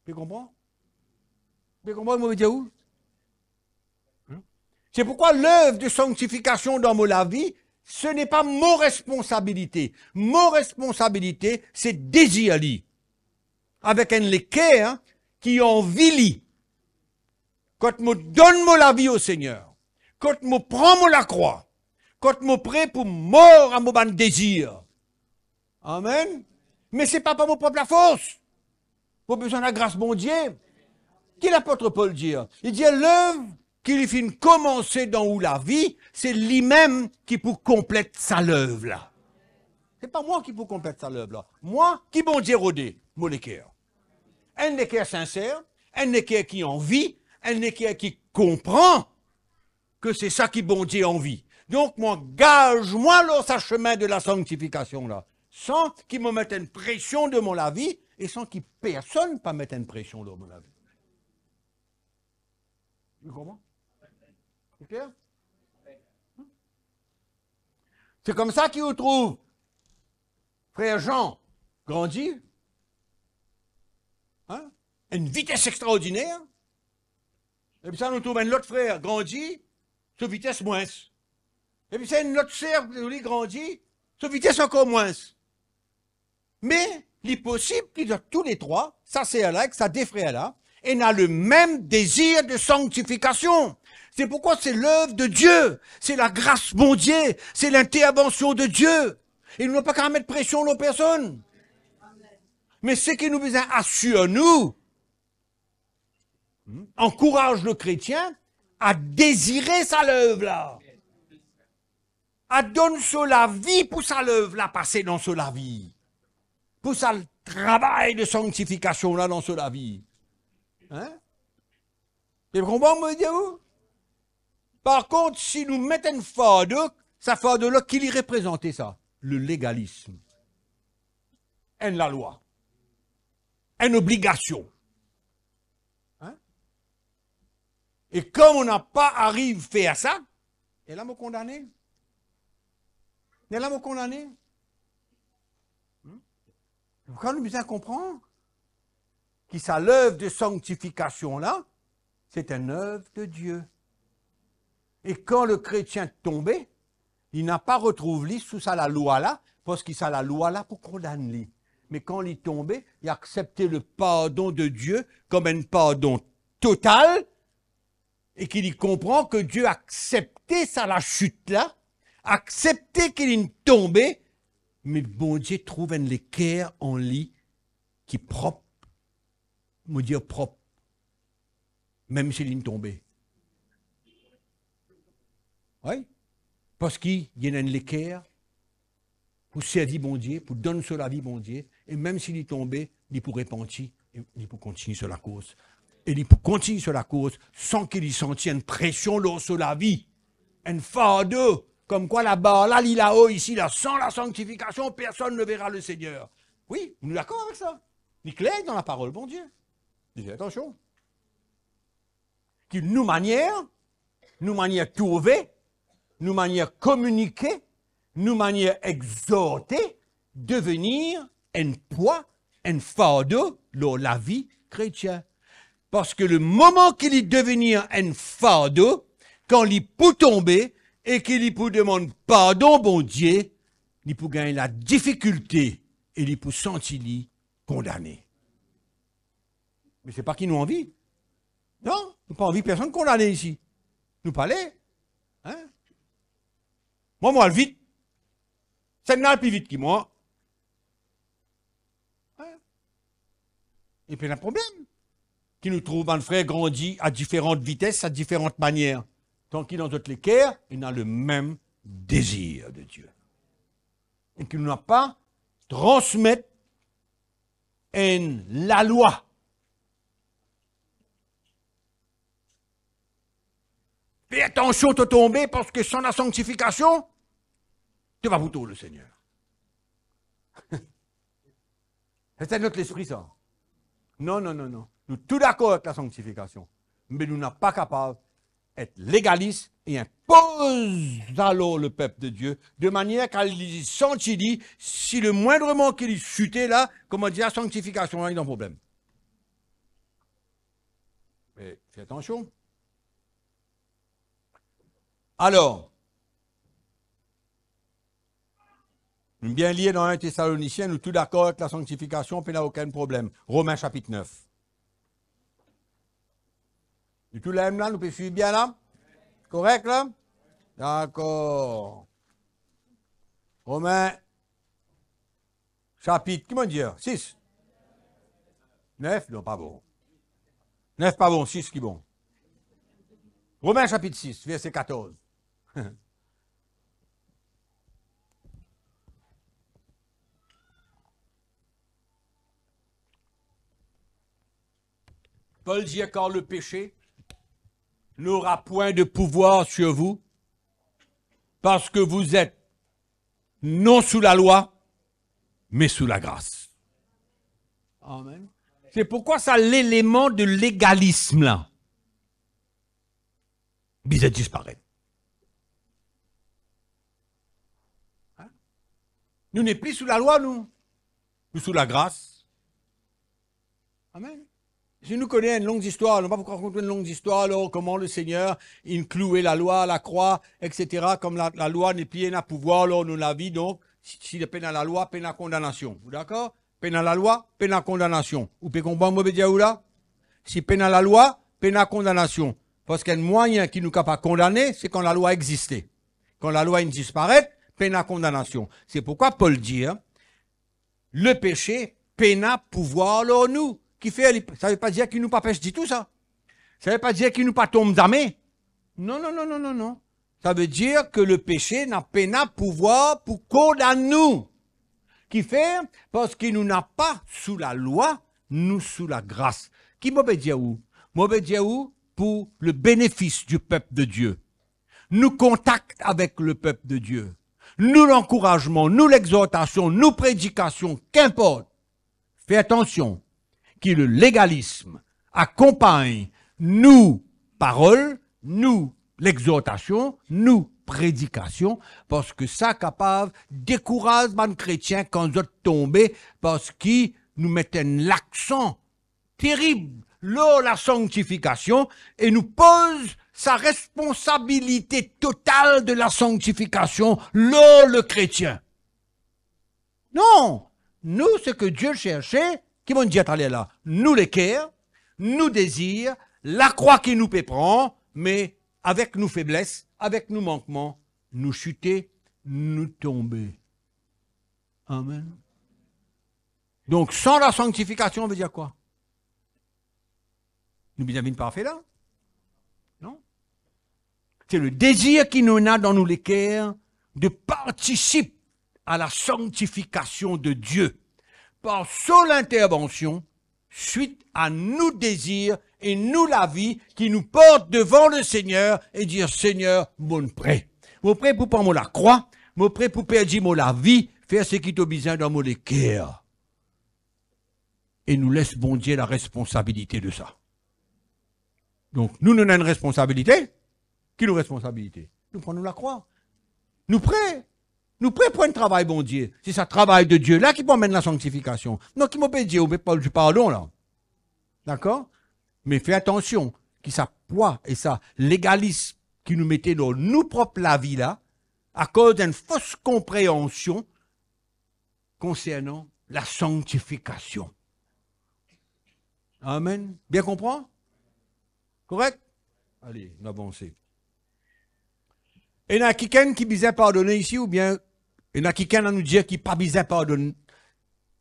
Pe konpran? Pe konpran mo pe dir ou? Hein? Se poukwa lev de sanktifikasion dan mo lavi, se napa mo responsabilite. Mo responsabilite, se dezir li. Avek enn leker ki anvi li. Kot mo donn mo lavi o Segner, kot mo pran mo lakrwa, kot mo pre pou mor a mo bann dezir. Amen. Me se pa par mo prop lafors. Mo bizin lagras Bondie. Ki lapot Pol dir? Li dir, lev ki li finn koumanse dan ou lavi, se limem ki pou konplet sa lev la. Se pa mwa ki pou konplet sa lev la. Mwa, ki Bondie rode? Mo leker. Enn leker sinser, enn leker ki anvi, enn leker ki konpran ki se sa ki Bondie anvi. Donk, mo angaz mwa lor sa semin de lasanktifikasion la, san ki mo met enn presion dan mo lavi e san ki personn pa met enn presion dan mo lavi. Ou konpran? Se kler? Se koumsa ki ou trouv frer Jean grandi, hein? Enn vites extraordiner. Epi sa, nou trouv enn lot frer grandi, so vites mwins. Epi sa, enn lot ser, li grandi, so vites ankor mwins. Me li posib ki zot touletrwa, sa ser la ek sa de frer la, ena lemem dezir de sanktifikasion. Se poukwa se lev de Die, se lagras Bondie, se lintervansion de Die. E nou pa kapav met presion lor personn. Me seki nou bizin asir nou, ankouraz lekretien a dezire sa lev la, a donn so lavi pou sa lev la pase dan so lavi, pou sa travay de sanktifikasion la dan so lavi. Hein? Ou konpran mo dir ou? Par kont, si nou met enn fardo, sa fardo la, ki li reprezante sa? Lelegalism. Enn lalwa. Enn obligasion. Hein? E kan mo napa ariv fer sa, e la mo kondane. E la mo kondane. Hmm? Kan nou bizin konpran ki sa lev de sanktifikasion la, se enn lev de Die. E kan lekretien tonbe, li napa retrouv li sou sa lalwa la, parski sa lalwa la pou kondann li. Me kan li tonbe, li aksepte lepardon de Die kom enn pardon total, e ki li konpran ki Die aksepte sa lasit la, aksepte ki li tonbe, Me Bondie trouv enn leker an li ki prop, mo dir prop, mem si li tonbe. Wi, parski li ena enn leker pou servi Bondie, pou donn so lavi Bondie, e mem si li tonbe, li pou repanti, e li pou kontign so lakours. E li pou kontign so lakours san ki li santi enn presion lor so lavi, enn fardo, komkwa labar la, li lao isi la, san lasanktifikasion, personn ne vera Lesegner. Wi, nou dakor avek sa. Li kler dan Laparol Bondie. Li fer atansion. Ki nou manier, nou manier trouve, nou manier kominike, nou manier egzorte, devenir enn pwa, enn fardo lor lavi kretien. Parski lemoman ki li devenir enn fardo, kan li pou tonbe e ki li pou demann pardon Bondie, li pou gagn ladifikilte e li pou santi li kondane. Me se pa ki nou anvi. Non, nou pa anvi personn kondane isi. Nou pa le. Hein? Mwa, mo al vit. Sa enn al pli vit ki mwa. Hein? E pena problem. Ki nou trouv bann frer grandi a diferan vites, a diferan manier. Tanki dan zot leker, ena lemem dezir de Die. E ki nou napa transmet enn lalwa. Fer atansion to tonbe, parski san lasanktifikasion, to pa pou trouv Lesegner. Sa enn lot lespri sa. Non, non, non, non. Nou tou dakor avek lasanktifikasion. Me nou napa kapav et legalis e inpoz sa lor lepep de Die, de manier ki li santi li, si lemwindreman ki li site la, kouma dir, lasanktifikasion la, li dan problem. Me fer atansion. Alor, nou bien lir dan enn Tesalonisien, nou tou dakor avek lasanktifikasion, pena okenn problem. Romin sapit nef. Nou tou la mem la, nou pe swiv bien la? Korek la? Dakor. Romin sapit, ki mo dir? Sis? Nef? Non, pa bon. Nef pa bon, sis ki bon. Romin sapit sis, verse katorz. Pol dir, car le péché n'aura point de pouvoir sur vous, parce que vous êtes non sous la loi, mais sous la grâce. Amen. Se poukwa sa leleman de legalism la bizin disparet. Hein? Nou nepli sou lalwa, nou. Nou sou lagras. Amen. Si nou kone enn long zistwar, nou pa pou rakont enn long zistwar lor kouma Lesegner inn kloue lalwa lakrwa, et cetera, kom la, lalwa nepli ena pouvwar lor nou lavi, donk, si, si pena lalwa, pena kondanasion. Ou dakor? Pena lalwa, pena kondanasion. Ou pe konpran mo pe dir ou la? Si pena lalwa, pena kondanasion. Parski enn mwayin ki nou kapav kondane, se kan lalwa existe. Kan lalwa inn disparet, pena kondanasion. Se poukwa Pol dir, lepese pena pouvwar lor nou. Kifer li, sa ve pa dir ki nou pa pes ditou sa. Sa ve pa dir ki nou pa tonm zame. Non, non, non, non, non, non. Sa ve dir ke lepese na pena pouvwar pou kondann nou. Kifer? Parski nou napa sou lalwa, nou sou lagras. Ki mo pe dir ou? Mo pe dir ou pou le benefis di pep de Die. Nou kontak avek lepep de Die. Nou lankourazman, nou lexortasion, nou predikasion, kinport. Fer atansion ki le legalism akonpagn nou parol, nou lexortasion, nou predikasion, parski sa kapav dekouraz bann kretien kan zot tonbe, parski nou met enn laksan terib lor lasanktifikasion e nou poz sa responsabilite total de lasanktifikasion lor le kretien. Non, nou, seki Die cherse, ki mo'nn dir taler la, nou leker, nou dezir, lakrwa ki nou pe pran, me avek nou febles, avek nou mankman, nou site, nou tonbe. Amen. Donk, san lasanktifikasion, vedir kwa? Nou bizin vinn parfe la? Non. Se le dezir ki nou ena dan nou leker de partisip a la sanktifikasion de Die par so lintervansion, swit a nou dezir e nou lavi ki nou port devan Lesegner e dir, "Segner, mo pre. Mo pre pou pran mo lakrwa, mo pre pou perdi mo lavi, fer seki to bizin dan mo leker." E nou les Bondie laresponsabilite de sa. Donk, nou, nou ena enn responsabilite. Ki nou responsabilite? Nou pran nou lakrwa. Nou pre. Nou pre pou enn travay Bondie. Se sa travay de Die la ki pou amenn lasanktifikasion. Non, ki mo pe dir, ou pe parl di pardon la. Dakor? Me fer atansion ki sa pwa e sa legalism ki nou mete dan nou prop lavi la, akoz enn fos konpreansion konsernan lasanktifikasion. Amen. Bien konpran? Korek? Ale, nou avanse. Ena kikenn ki bizin pardone isi, oubien ena kikenn a nou dir ki pa bizin pardone,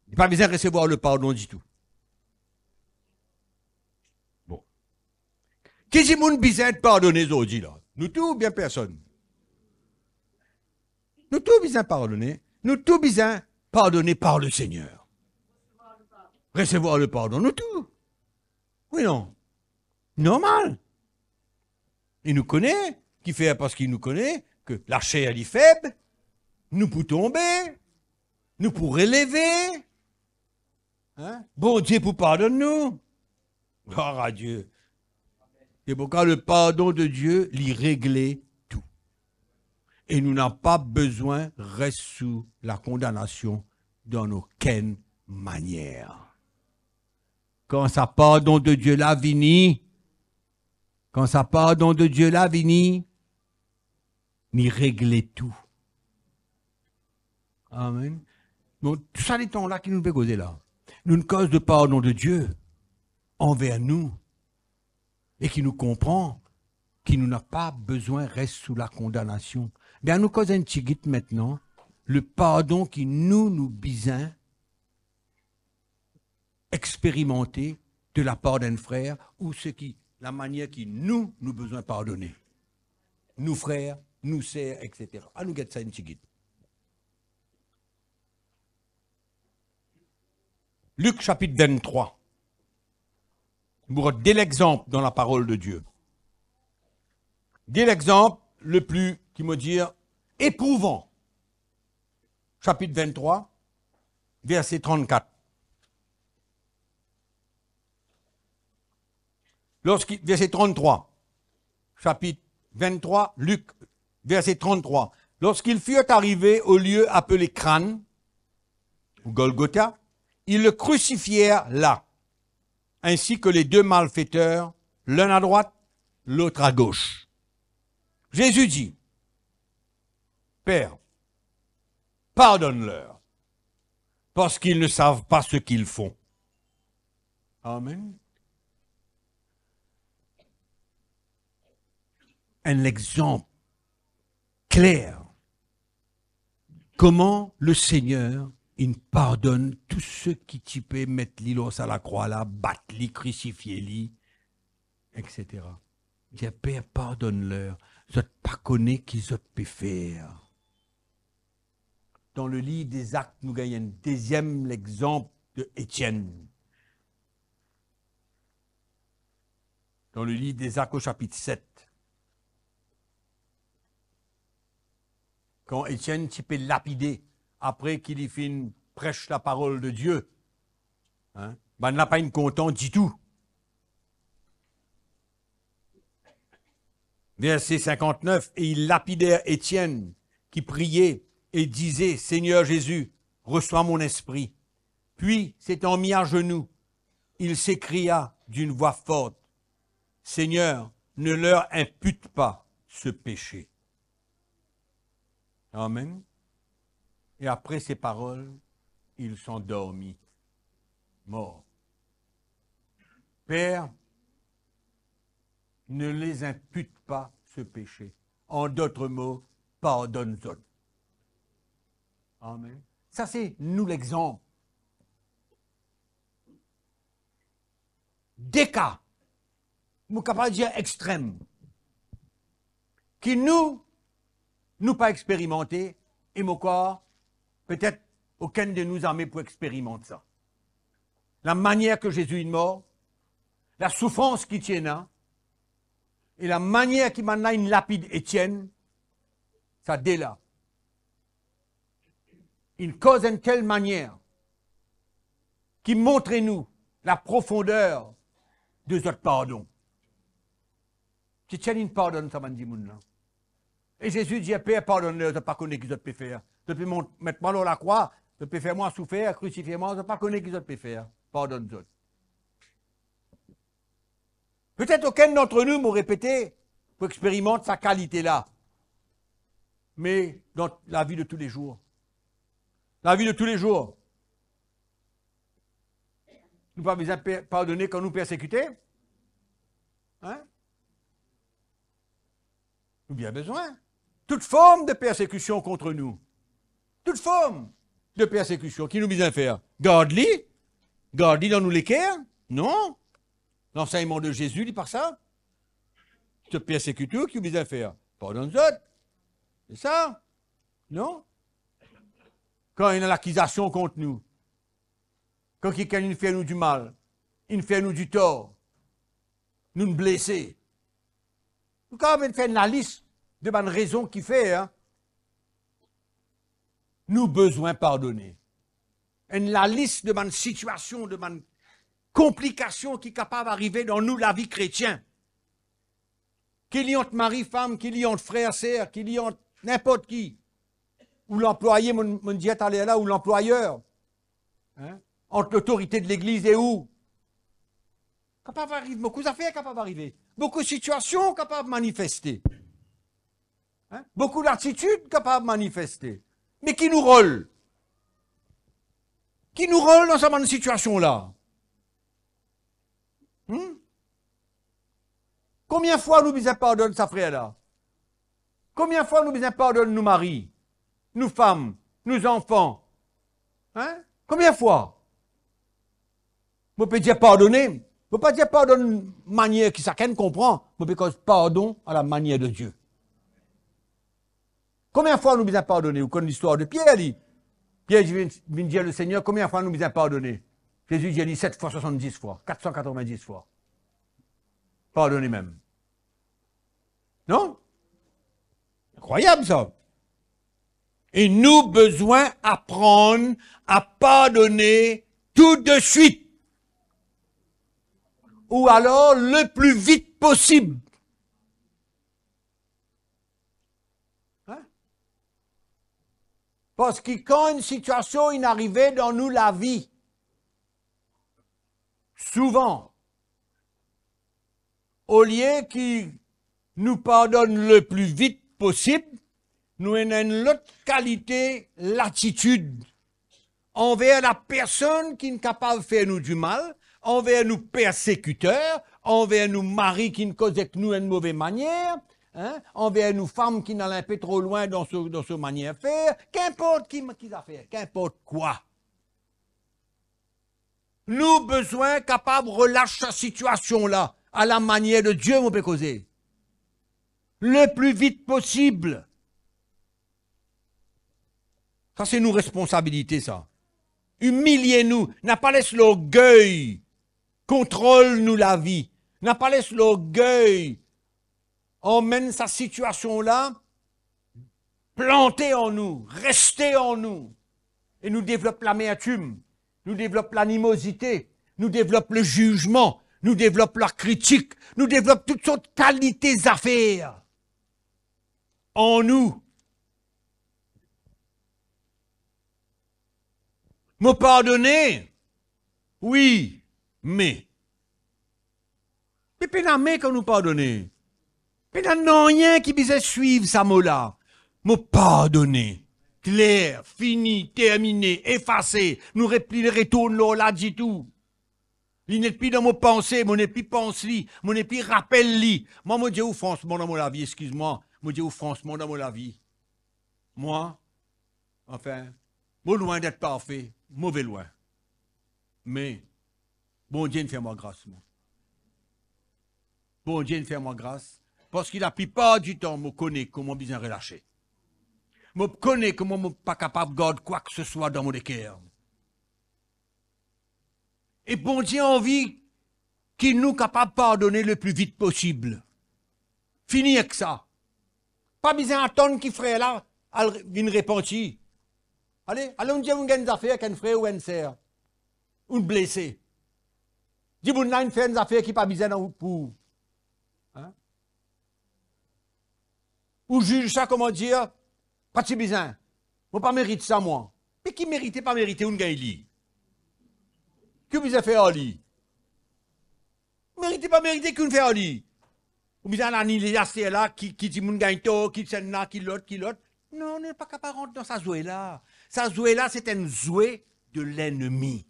li pa bizin resevwar lepardon ditou? Bon. Ki dimoun bizin pardone zordi la? Nou tou oubien personn? Nou tou bizin pardone. Nou tou bizin pardone par Lesegner. Resevwar lepardon, nou tou. Wi, non? Normal. E nou kone, kifer? Parski nou kone ke laser li feb, nou pou tonbe, nou pou releve. Hein? Bondie pou pardonn nou. Gloire à Dieu. Se pourkwa lepardon de Die, li regle tou. E nou napa bizin res sou lakondanasion dan okenn manier. Kan sa pardon de Die la vini, kan sa pardon de Die la vini, li regle tou. Amen. Donk, tou sa letan la ki nou pe koze la, nou koz de pardon de Die anver nou e ki nou konpran ki nou napa bizin res sou lakondanasion. Be, anou koz enn tigit aster, lepardon ki nou, nou bizin experimante de lapar d'enn frer, ou seki, lamanier ki nou, nou bizin pardone nou frer, nou ser, etsetera. Anou get sa enn tigit. Lik sapit venntrwa. Mo rod de lexanp dan laparol de Die. De lexanp le pli, ki mo dir, eprouvan. Sapit venntrwa, verse trannkat. Lorsqu'il, verset trente-trois, chapitre vingt-trois, Luc, verset trente-trois. Lorsqu'ils furent arrivés au lieu appelé Crâne, ou Golgotha, ils le crucifièrent là, ainsi que les deux malfaiteurs, l'un à droite, l'autre à gauche. Jésus dit, Père, pardonne-leur, parce qu'ils ne savent pas ce qu'ils font. Amen. Enn lexanp kler kouma Lesegner inn pardonn tou seki ti pe met li lor sa lakrwa la, bat li, krisifie li, etsetera. Dir, Per, pardonn ler, zot pa kone ki zot pe fer. Dan le liv de Zak, nou gagn enn deziem lexanp de Etienn. Dan le liv de Zak, o sapit set, kan Etienn ti pe lapide, apre ki li finn pres laparol de Die, hein, bann la pa inn kontan ditou. Verset cinquante-neuf, et ils lapidèrent Étienne, qui priait et disait, Seigneur Jésus, reçois mon esprit. Puis, s'étant mis à genoux, il s'écria d'une voix forte, Seigneur, ne leur impute pas ce péché. Amen. Et après ces paroles, il s'endormit, mort. Père, ne les impute pas ce péché. En d'autres mots, pardonn zot. Amen. Sa se nou lexanp. De ka, mo kapav dir extrem, ki nou, nou pa experimante, e mo krwar, petet okenn de nou zame pou experimant sa. Lamanier ki Zezi inn mor, lasoufrans ki ti ena, e lamanier ki bannla inn lapid Etienn, sa de la inn koz enn tel manier ki montre nou laprofonder de zot pardon. Ti Etienn inn pardonn sa bann dimoun la. E Zezi dir, "Per, pardonn ler, zot pa kone ki zot pe fer. Zot pe mont, met mwa lor lakrwa, zot pe fer mwa soufer, krisifie mwa, zot pa kone ki zot pe fer. Pardonn zot." Petet okenn dantre nou, mo repete, pou experimant sa kalite la. Me dan lavi de toulezour. Lavi de toulezour. Nou pa bizin pe-, pardone kan nou persekite? Hein? Nou bien bizin. Tout form de persekision kont nou. Tout form de persekision, ki nou bizin fer? Gard li? Gard li dan nou leker? Non. Lansegnman de Zezi, li pa sa. Zot persekit ou, ki ou bizin fer? Pardonn zot. Se sa? Non? Kan ena lakizasion kont nou, kan kikenn inn fer nou dimal, inn fer nou ditor, nou'nn blese, nou kapav fer enn lalis de bann rezon ki fer, hein, nou bizin pardone. Enn lalis de bann sitiasion, de bann konplikasion ki kapav arive dan nou lavi kretien. Ki li ant mari, fam, ki li ant frer, ser, ki li ant ninport ki. Ou lanplwaye, mo, mo dir taler la, ou lanplwayer. Hein? Ant lotorite de legliz e ou. Kapav arive, boukou zafer kapav arive. Boukou sitiasion kapav manifeste. Hein? Boukou latitid kapav manifeste. Me ki nou rol? Ki nou rol dan sa bann sitiasion la? Hmm? Konbien fwa nou bizin pardonn sa frer la? Konbien fwa nou bizin pardonn nou mari, nou fam, nou zanfan? Hein? Konbien fwa? Mo pe dir pardone, mo pa dir pardonn manier ki sakenn konpran, mo pe koz pardon a la manier de Dieu. Konbien fwa nou bizin pardone? Ou konn listwar de Pier li. Pier vinn, vinn dir Lesegner, "Konbien fwa nou bizin pardone?" Zezi dir li, "Set fwa swasanndis fwa, kat san katrovin-dis fwa." Pardone mem. Non? Inkrwayab sa. E nou bizin aprann a pardone tou de swit. Ou alor le pli vit posib. Hein? Parski kan enn sitiasion inn arive dan nou lavi, souvan, olie ki nou pardonn le pli vit posib, nou ena enn lot kalite latitid anver lapersonn ki'nn kapav fer nou dimal, anver nou persekiter, anver nou mari ki'nn koz ek nou enn move manier, hein, anver nou fam ki'nn al inpe tro lwin dan so, dan so manier fer, kinport ki, ki zafer, kinport kwa. Nou bizin kapav relas sa sitiasion la, a la manier de Dieu, mo pe koze. Le pli vit posib. Sa se nou responsabilite sa. Imilie nou, napa les lorgey kontrol nou lavi. Napa les lorgey anmenn sa sitiasion la plante an nou, reste an nou. E nou devlop lamertim, nou devlop lanimozite, nou devlop lezizman, nou devlop lakritik, nou devlop tou sort kalite zafer an nou. Mo pardone, wi, me. Me pena me kan nou pardone. Pena nanye ki bizin swiv sa mo la. Mo pardone. Kler, fini, termine, efase. Nou nepli retourn lor la ditou. Li nepli dan mo panse, mo nepli pans li, mo nepli rapel li. Mwa, mo dir ou fransman dan mo lavi, exkiz mwa, mo dir ou fransman dan mo lavi. Mwa, anfin, Mo lwin d'et parfe, mo ve lwin. Me Bondie inn fer mwa gras, mwa. Bondie inn fer mwa gras, parski laplipar ditan, mo kone kouma bizin relase. Mo kone kouma mo pa kapav gard kwakiseswa dan mo leker. E Bondie anvi ki nou kapav pardone le pli vit posib. Fini ek sa. Pa bizin atann ki frer la al re-, vinn repanti. Ale, ale, ou dir ou gagn zafer ek enn frer ou enn ser. Ou blese. Dimoun la inn fer enn zafer ki pa bizin dan ou pou ou. Hein? Ou ziz sa, kouma dir, pa ti bizin. Mo pa merit sa, mwa. Me ki merite, pa merite, ou'nn gagn li. Ki ou bizin fer ar li? Merite, pa merite, ki ou'nn fer ar li? Ou bizin al anile zafer la, ki, ki dimoun gagn tor, ki sennla, ki lot, ki lot. Non, nou pa kapav rant dan sa zwe la. Sa zwe la, se enn zwe de lennmi.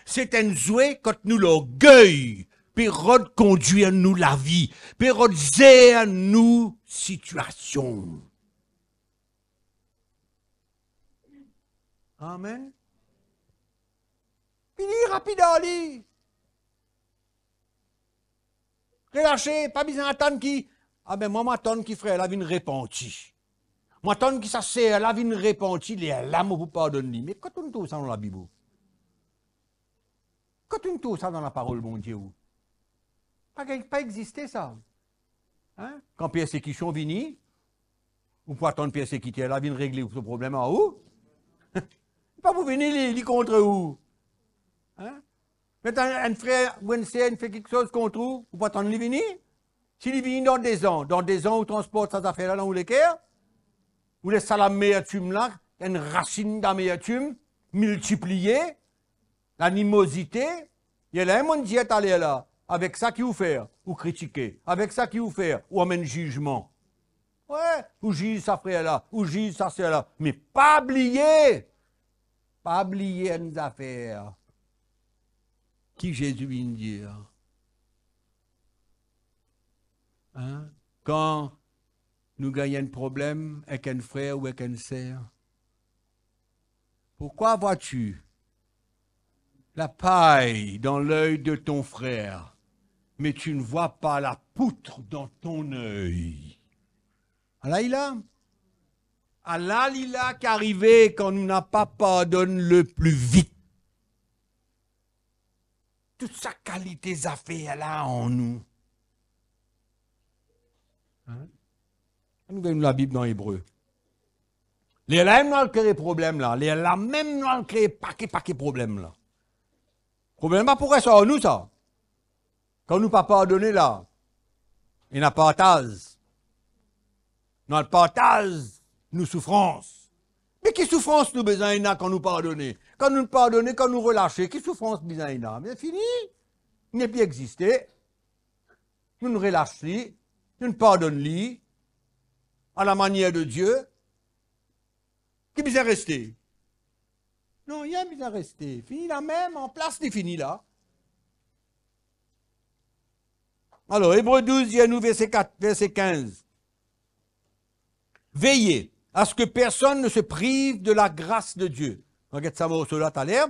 Se enn zwe kot nou lorgey pe rod kondwir nou lavi, pe rod zer nou sitiasion. Amen. Fini rapid ar li. Relase, pa bizin atann ki, a be, mwa, mo atann ki frer la vinn repanti. Mo atann ki sa ser la vinn repanti, lerla mo pou pardonn li. Me kot ou'nn trouv sa dan Labib, ou? Kot ou'nn trouv sa dan laparol Bondie, ou? Pa gagn, pa existe sa. Hein? Kan persekision vini, ou pou atann persekiter la vinn regle so problem ar ou? Li pa pou vini, li, li kont ou. Hein? Met enn, enn frer ou enn ser inn fer kiksoz kont ou, ou pou atann li vini? Si li vini dan dezan, dan dezan ou transport sa zafer la dan ou leker, ou les sa lamertim la, enn rasinn damertim miltipliye, lanimozite, ena enn monn dir taler la, avek sa ki ou fer, ou kritike, avek sa ki ou fer, ou amenn zizman. Wi, ou ziz sa frer la, ou ziz sa ser la, me pa bliye, pa bliye enn zafer ki Zezi inn dir. Hein? Kan nou gagn enn problem ek enn frer ou ek enn ser, pourquoi vois-tu la paille dans l'œil de ton frère, mais tu ne vois pas la poutre dans ton œil? Ala li la. Ala li la ki arive kan nou napa pardonn le pli vit. Tou sa kalite zafer la an nou. Hein? Nou gagn Labib dan Ebre. Lerla mem nou al kre problem la. Lerla mem nou al kre pake, pake problem la. Problem pa pou res ar nou sa. Kan nou pa pardone la, ena partaz. Nou al partaz nou soufrans. Me ki soufrans nou bizin ena kan nou pardone? Kan nou pardone, kan nou relase, ki soufrans bizin ena? Me fini. Nepli existe. Nou relas li, nou pardonn li, a la manier de Die. Ki bizin reste? Non, nanye bizin reste. Fini la mem, an plas li fini la. Alor, Ebre douz, dir nou verse kat, verse kinz. Veillez à ce que personne ne se prive de la grâce de Dieu. Nou get sa morso la taler,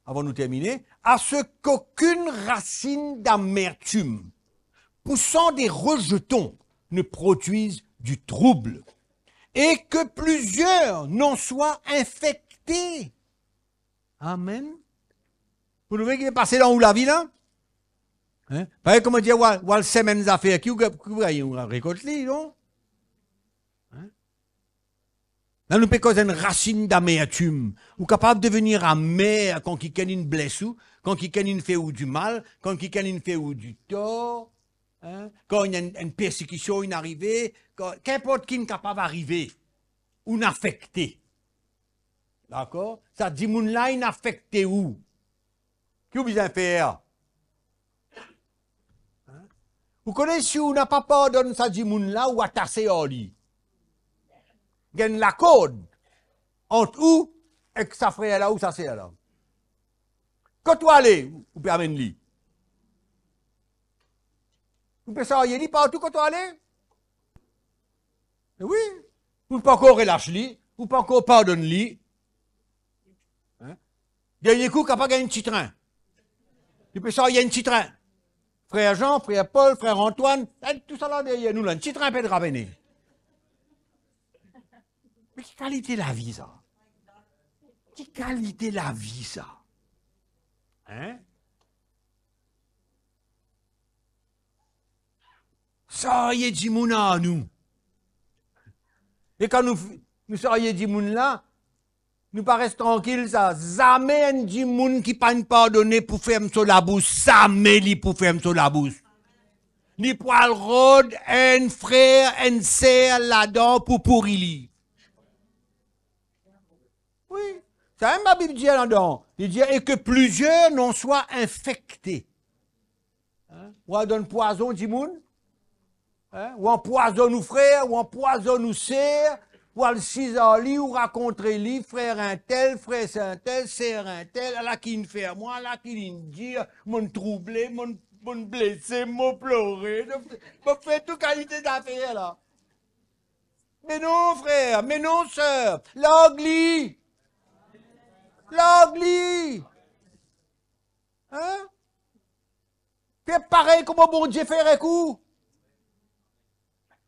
avan nou termine. À ce qu'aucune racine d'amertume poussant des rejetons ne produise du trouble, et que plusieurs n'en soient infectés. Amen. Pou nou veye ki pe pase dan ou lavi la. Hein? Parey kouma dir, ou al, ou al semenn zafer, ki ou, ki ou gagn, ou rekolt li, non? Hein? La, nou pe koz enn racine d'amertume. Ou kapav devenir amer kan kikenn inn bles ou, kan kikenn inn fer ou dimal, kan kikenn inn fer ou ditor, hein? Kan ena enn, enn persekision inn arive, kan, kinport ki inn kapav arive, ou inn afekte. Dakor? Sa dimoun la inn afekte ou. Ki ou bizin fer? Hein? Ou kone si ou napa pardonn sa dimoun la, ou atase ar li. Gagn lakord ant ou ek sa frer la ou sa ser la. Kot ou ale, ou pe amenn li. Ou pe sarye li partou kot ou ale. E wi, ou pankor relas li, ou pankor pardonn li. Hein? Dernie kou, kapav gagn enn ti trin. Li pe sarye enn ti trin. Frer Jean, frer Paul, frer Antoine, eh, tousala deryer nou la, enn ti trin pe drap vini. Me ki kalite lavi sa? Ki kalite lavi sa? Hein? Sarye dimoun ar nou. E kan nou, nou sarye dimoun la, nou pa res trankil sa. Zame enn dimoun ki pa'nn pardone pou ferm so labous. Zame li pou ferm so labous. Li pou al rod enn frer, enn ser ladan pou pouri li. Wi, samem Labib dir ladan. Li dir, "Et que plusieurs n'en soient infectés." Hein? Ou al donn pwazon dimoun, hein? Ou anpwazonn ou frer, ou anpwazonn ou ser, ou al siz ar li, ou rakontre li, frer intel, frer intel, ser intel, ala ki inn fer mwa, ala ki inn dir, mo'nn trouble, mo'nn, mo'nn blese, mo plore, mo fer tou kalite zafer la. Me non, frer, me non, ser, larg li. Larg li. Hein? Fer parey kouma Bondie fer ek ou.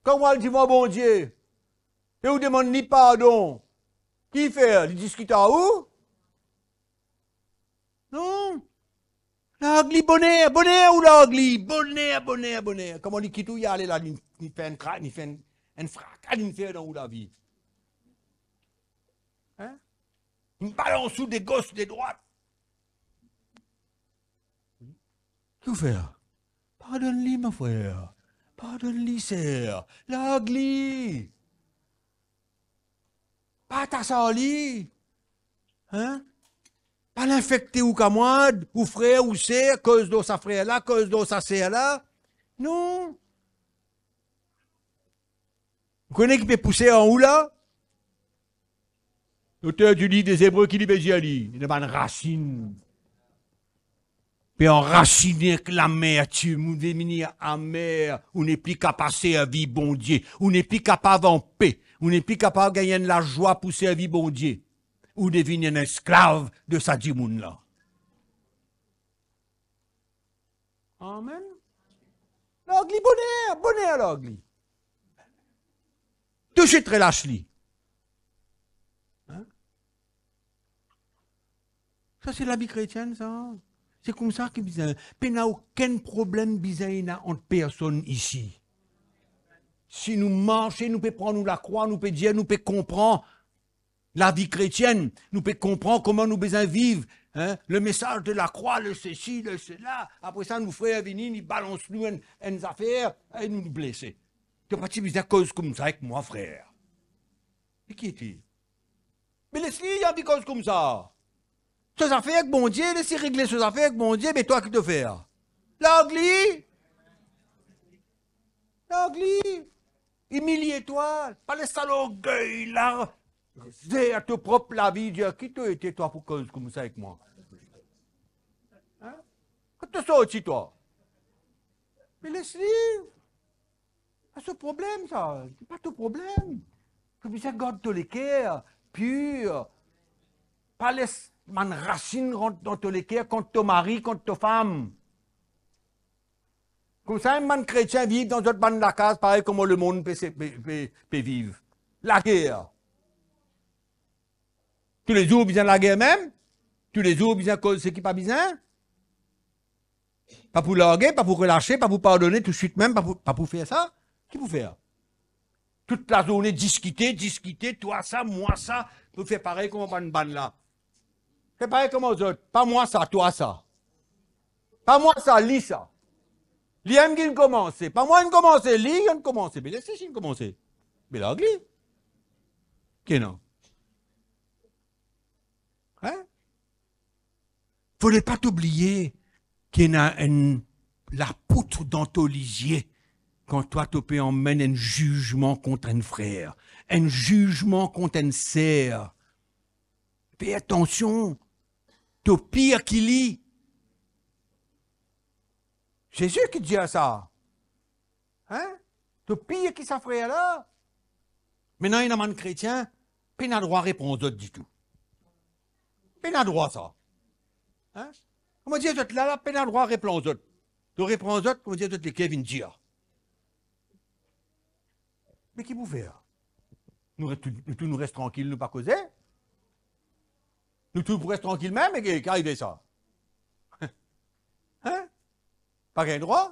Kan ou al devan Bondie, e ou demann li pardon, ki li fer? Li diskit ar ou? Non. Larg li boner, boner ou larg li, boner, boner, boner. Kouma li kit ou, li ale la, li, li fer enn kra-, li fer enn, enn fraka, li fer dan ou lavi. Hein? Li balans ou de gos, de drwat. Ki ou fer? Pardonn li, mo frer. Pardonn li, ser. Larg li. Pa atas ar li. Hein? Pa al infekte ou kamwad, ou frer, ou ser, koz lor sa frer la, koz lor sa ser la. Non. Ou kone ki pe pouse an ou la? Loter di liv de Zebre, ki li pe dir li? Ena bann rasinn. Pe anrasine ek lamertim, ou devini amer, ou nepli kapav servi Bondie, ou nepli kapav anpe, ou nepli kapav gagn enn lazwa pou servi Bondie. Ou devinn enn esklav de sa dimoun la. Amen. Larg li boner, boner larg li. Toutswit relas li. Hein? Sa se lavi kretienn, sa. Se koumsa ki bizin. Pena okenn problem bizin ena ant personn isi. Si nou marse, nou pe pran nou lakrwa, nou pe dir, nou pe konpran lavi kretienn, nou pe konpran kouma nou bizin viv, hein, le message de la croix, le ceci, le cela. Apre sa, nou frer vini, li balans nou enn, enn zafer, e nou blese. To pa ti bizin koz koumsa ek mwa, frer. E ki ete? Me les li, li anvi koz koumsa. So zafer ek Bondie, les li regle so zafer ek Bondie, me twa ki to fer? Larg li. Larg li. Imilie twa. Pa les sa lorgey la zer to prop lavi, dir, "Ki to ete twa pou koz koumsa ek mwa? Hein? Kot to sorti twa?" Me les li. Pa so problem sa, pa to problem. To bizin gard to leker pir. Pa les bann rasinn rant dan to leker kont to mari, kont to fam. Koumsa, bann kretien viv dan zot bann lakaz parey kouma lemonn pe se, pe, pe, pe viv. Lager. Toulezour bizin lager mem? Toulezour bizin koz seki pa bizin? Pa pou large, pa pou relase, pa pou pardone toutswit mem, pa pou, pa pou fer sa? Ki pou fer? Tout lazourne diskite, diskite, twa sa, mwa sa, pou fer parey kouma bann, bann la. Fer parey kouma zot, pa mwa sa, twa sa. Pa mwa sa, li sa. Li mem ki'nn koumanse. Pa mwa inn koumanse, li inn koumanse. Be les li inn koumanse. Be larg li. Ki non? Hein? Fode pa to bliye ki ena enn lapout dan to lizie kan twa to pe anmenn enn zizman kont enn frer, enn zizman kont enn ser. Fer atansion, to pir ki li. Zezi ki dir sa. Hein? To pir ki sa frer la. Mintnan, ena bann kretien, pena drwa repran zot ditou. Pena drwa sa. Hein? Kouma dir zot la, la pena drwa repran zot. To repran zot, kouma dir zot leker vinn dir. Me ki pou fer? Nou res, tou, nou tou nou res trankil, nou pa koze? Nou tou pou res trankil mem, e ki arive sa? Hein? Pa gagn drwa?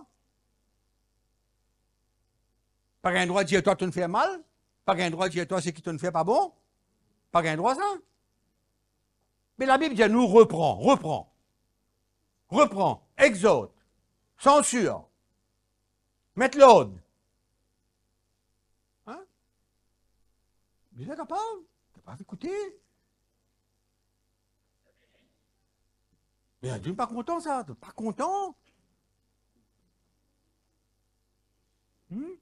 Pa gagn drwa dir twa to'nn fer mal? Pa gagn drwa dir twa seki to'nn fer pa bon? Pa gagn drwa sa? Me Labib dir nou repran, repran. Repran, exort, sansir, met lord. Hein? Bizin kapav, kapav ekoute. Me nou pa kontan sa, nou pa kontan. Hmm?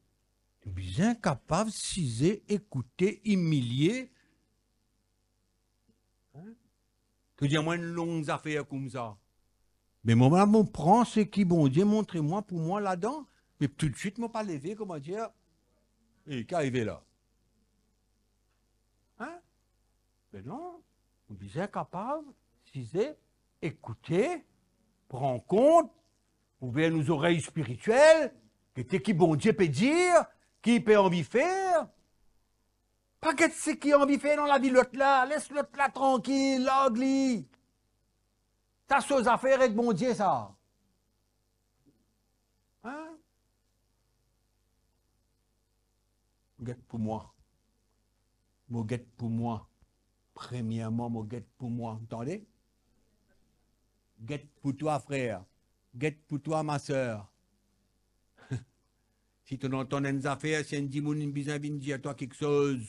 Nou bizin kapav size, ekoute, imilie. Hein? To dir mwa enn long zafer koumsa. Me mwa, mo pran seki Bondie montre mwa pou mwa ladan, me toutswit mo pa leve, kouma dir, e, ki arive la? Hein? Me non, nou bizin kapav size, ekoute, pran kont, ouver nou zorey spiritiel, gete ki Bondie pe dir, ki li pe anvi fer. Pa get seki anvi fer dan lavi lot la, les lot la trankil, larg li. Sa so zafer ek Bondie sa. Hein? Get pou mwa. Mo get pou mwa. Premierman, mo get pou mwa. Tande? Get pou twa, frer. Get pou twa, ma ser. Si to'nn antann enn zafer, si enn dimoun inn bizin vinn dir twa kiksoz,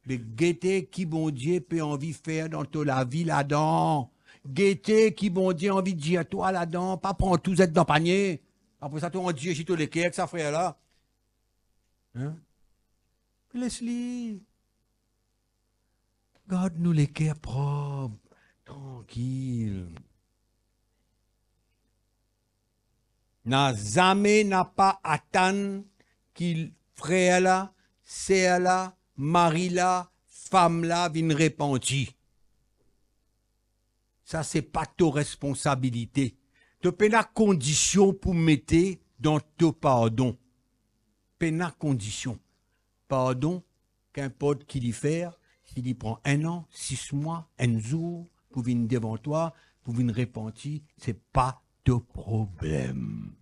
be gete ki Bondie pe anvi fer dan to lavi ladan. Gete ki Bondie anvi dir twa ladan. Pa pran tou zet dan panie. Apre sa, to andir si to leker ek sa frer la. Hein? Les li. Gard nou leker prop, trankil. Na zame napa atann ki frer la, ser la, mari la, fam la vinn repanti. Sa se pa to responsabilite. To pena kondision pou mete dan to pardon. Pena kondision. Pardon, kinport ki li fer, si li pran enn an, sis mwa, enn zour, pou vinn devan twa, pou vinn repanti, se pa to problem.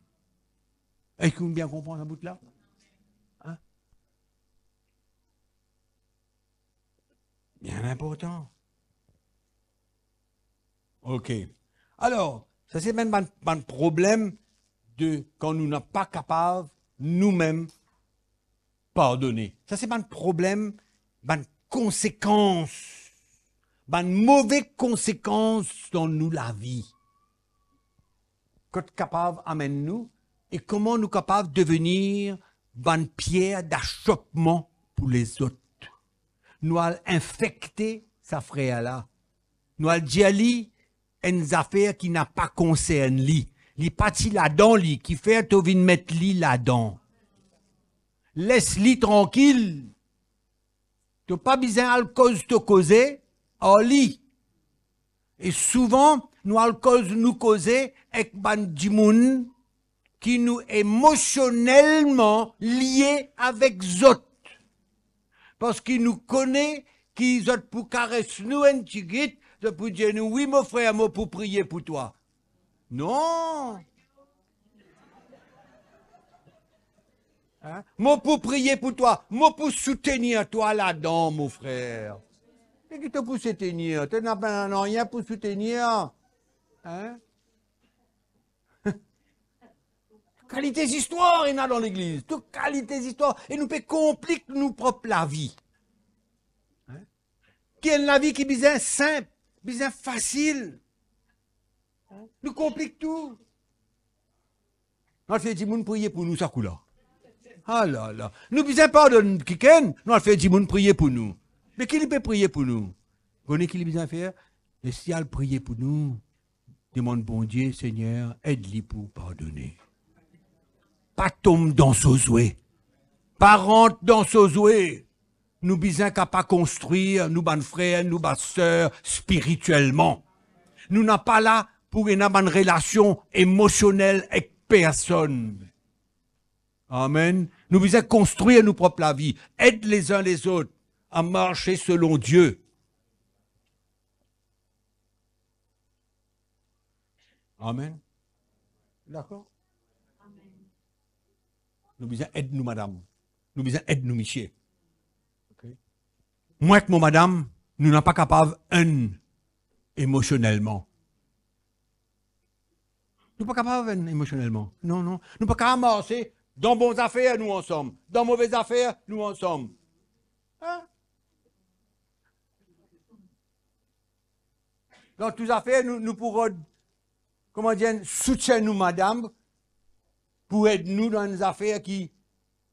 Eski ou bien konpran sa bout la? Hein? Bien inportan. Ok. Alor, sa se bann, bann, bann problem de kan nou napa kapav noumem pardone. Sa se bann problem, bann konsekans, bann move konsekans dan nou lavi. Kot kapav amenn nou e kouma nou kapav devenir bann pier dasopman pou lezot. Nou al infekte sa frer la. Nou al dir li enn zafer ki napa konsern li. Li pa ti ladan li, kifer to vinn met li ladan? Les li trankil. To pa bizin al koz to koze ar li. E souvan, nou al koz nou koze ek bann dimoun ki nou emosionelman lie avek zot. Parski nou kone ki zot pou kares nou enn tigit, zot pou dir nou, "Wi, mo frer, mo pou priye pou twa." Non. Hein? Mo pou priye pou twa. Mo pou soutenir twa ladan, mo frer. E ki to pou soutenir? To napa nanye pou soutenir. Hein? Kalite zistwar ena dan legliz. Tou kalite zistwar. E nou pe konplik nou prop lavi. Hein? Ki enn lavi ki bizin sinp, bizin fasil. Nou konplik tou. Nou al fer dimoun priye pou nou sa kou la. Alala. Nou bizin pardonn kikenn, nou al fer dimoun priye pou nou. Me ki li pe priye pou nou? Kone ki li bizin fer? Les li al priye pou nou. Demann Bondie, Segner, ed li pou pardone. Pa tom dan so zwe. Pa rant dan so zwe. nou bizin kapav konstrir nou bann frer, nou bann ser spiritielman. Nou napa la pou ena bann relasion emosionel ek personn. Amen. Nou bizin konstrir nou prop lavi, ed lezin lezot a marse selon Die. Amen. Dakor? Nou bizin ed nou madam. Nou bizin ed nou misie. Ok? Mwa ek mo madam, nou napa kapav enn emosionelman. Nou pa kapav enn emosionelman. Non, non. Nou pa kapav marse dan bon zafer, nou ansam. Dan move zafer, nou ansam. Hein? Dan tou zafer, nou, nou pou rod, kouma dir, soutien nou madam, pou ed nou dan enn zafer ki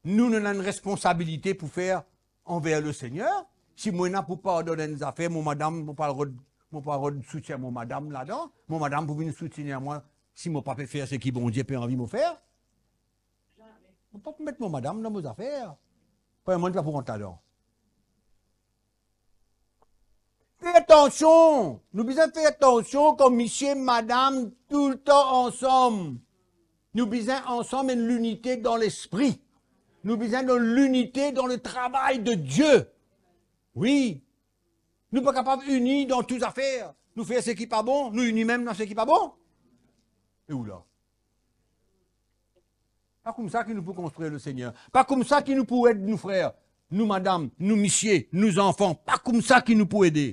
nou, nou ena enn responsabilite pou fer anver Lesegner. Si mo ena pou pardonn enn zafer, mo madam, mo pa rod, mo pa rod soutien mo madam ladan, mo madam pou vinn soutenir mwa si mo pa pe fer seki Bondie pe anvi mo fer. Mo pa pou met mo madam dan mo zafer. Premierman, li pa pou rant ladan. Fer atansion, nou bizin fer atansion kan misie, madam, toultan ansam. Nou bizin ansam enn linite dan lespri. Nou bizin enn linite dan le travay de Die. Wi. Nou pa kapav ini dan tou zafer. Nou fer seki pa bon, nou ini mem dan seki pa bon. E ou la? Pa koumsa ki nou pou konstrir Lesegner. Pa koumsa ki nou pou ed nou frer, nou madam, nou misie, nou zanfan. Pa koumsa ki nou pou ede.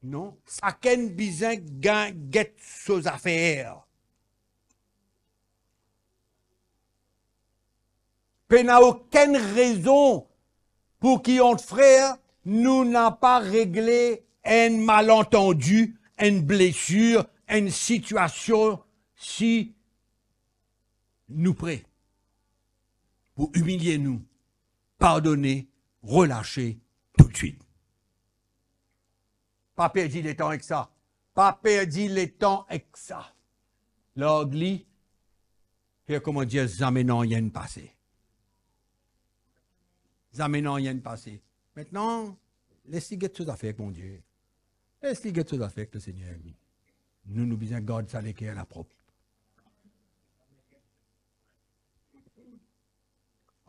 Non, sakenn bizin gagn, get so zafer. Pena okenn rezon pou ki ant frer nou napa regle enn malantandi, enn blesir, enn sitiasion, si nou pre pou imilie nou, pardone, relase toutswit. Pa perdi letan ek sa. Pa perdi letan ek sa. Larg li, fer kouma dir, zame nanye pase. Zame nanye pase. Aster, les li get so zafer ek Bondie. Les li get so zafer ek Lesegner. Nou, nou bizin gard sa leker la prop.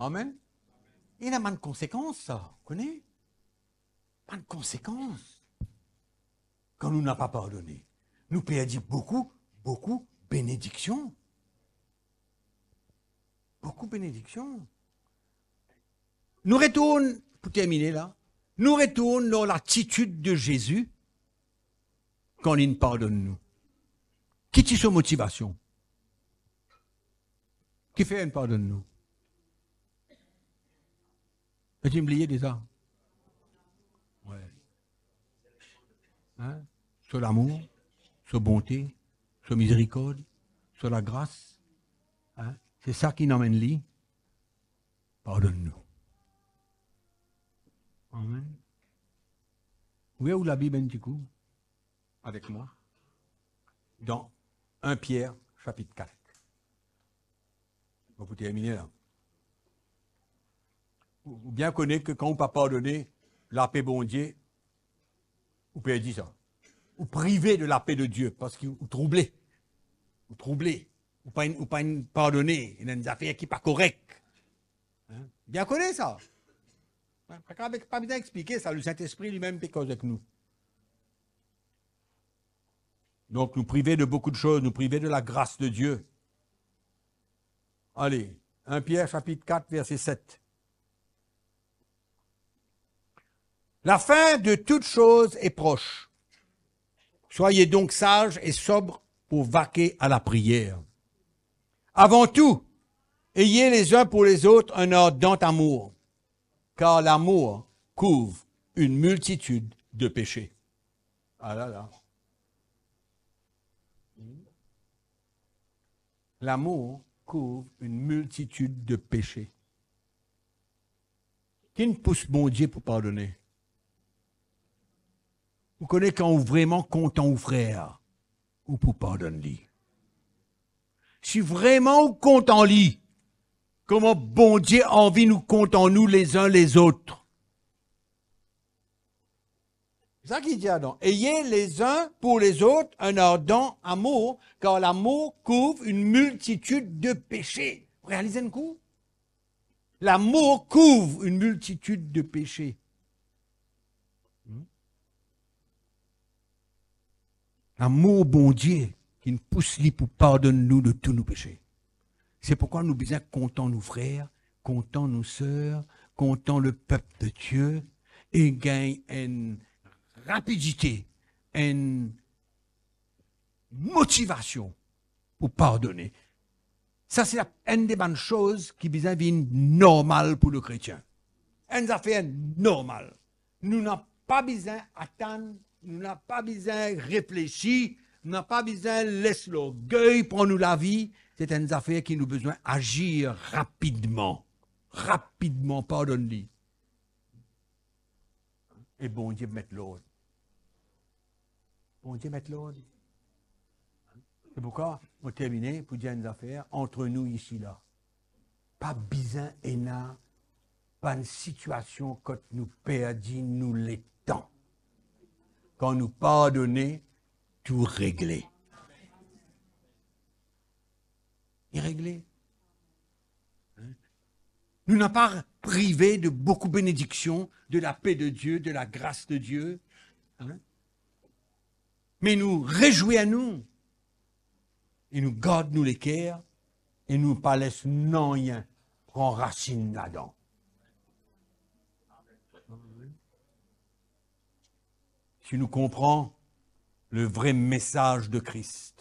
Amen. Ena bann konsekans sa, kone? Bann konsekans. Kan nou napa pardone, nou perdi boukou, boukou benediksion. Boukou benediksion. Nou retourn, pou termine la, nou retourn lor latitid de Zezi kan linn pardonn nou. Ki ti so motivasion? Kifer linn pardonn nou? Eti'nn bliye deza? Wi. Hein? So lamour, so bonte, so mizerikord, so lagras. Hein? Se sa ki'nn amenn li pardonn nou. Amen. Ouver ou Labib enn ti kou avek mwa dan enn Pier, sapit kat. Bon, pou termine la. Ou, ou bien kone ki kan ou pa pardone, lape Bondie, ou perdi sa. Ou prive de lape de Die, parski ou trouble. Ou trouble. Ou pa, ou pa pardone, ena enn zafer ki pa korek. Hein? Bien kone sa. Pa, pa, pa bizin explike sa, Lesintespri limem pe koz ek nou. Donk, nou prive de boukou de soz, nou prive de lagras de Die. Ale, enn Pier, sapit kat, verse set. La fin de toutes choses est proche. Soyez donc sages et sobres pour vaquer à la prière. Avant tout, ayez les uns pour les autres un ardent amour, car l'amour couvre une multitude de péchés. Ah là là. L'amour couvre une multitude de péchés. Ki'nn pous Bondie pou pardone? Ou kone kan ou vreman kontan ou frer, ou pou pardonn li. Si vreman ou kontan li, kouma Bondie anvi nou kontan nou lezin lezot, Sa ki dir, non? Ayez les uns pour les autres un ardent amour, car l'amour couvre une multitude de péchés. Realize enn kou. L'amour couvre une multitude de péchés. Hmm? Lamour Bondie ki'nn pous li pou pardonn nou de tou nou pese. Se pourkwa nou bizin kontan nou frer, kontan nou ser, kontan lepep de Die, e gagn enn rapidite, enn motivasion pou pardone. Sa se la, enn de bann soz ki bizin vinn normal pou le kretien. Enn zafer normal. Nou napa bizin atann, nou napa bizin reflesi, nou napa bizin les lorgey pran nou lavi. Se enn zafer ki nou bizin azir rapidman. Rapidman, pardonn li. E Bondie met lord. Bondie met lord. Se pourkwa mo termine pou dir enn zafer, antre nou isi la, pa bizin ena bann sitiasion kot nou perdi nou letan. Kan nou pardone, tou regle. Li regle. Hein? Nou napa prive de boukou benediksion, de lape de Die, de lagras de Die. Hein? Me nou rezwir nou, e nou gard nou leker, e nou pa les nanye pran rasinn ladan. Si nou konpran le vre mesaz de Kris,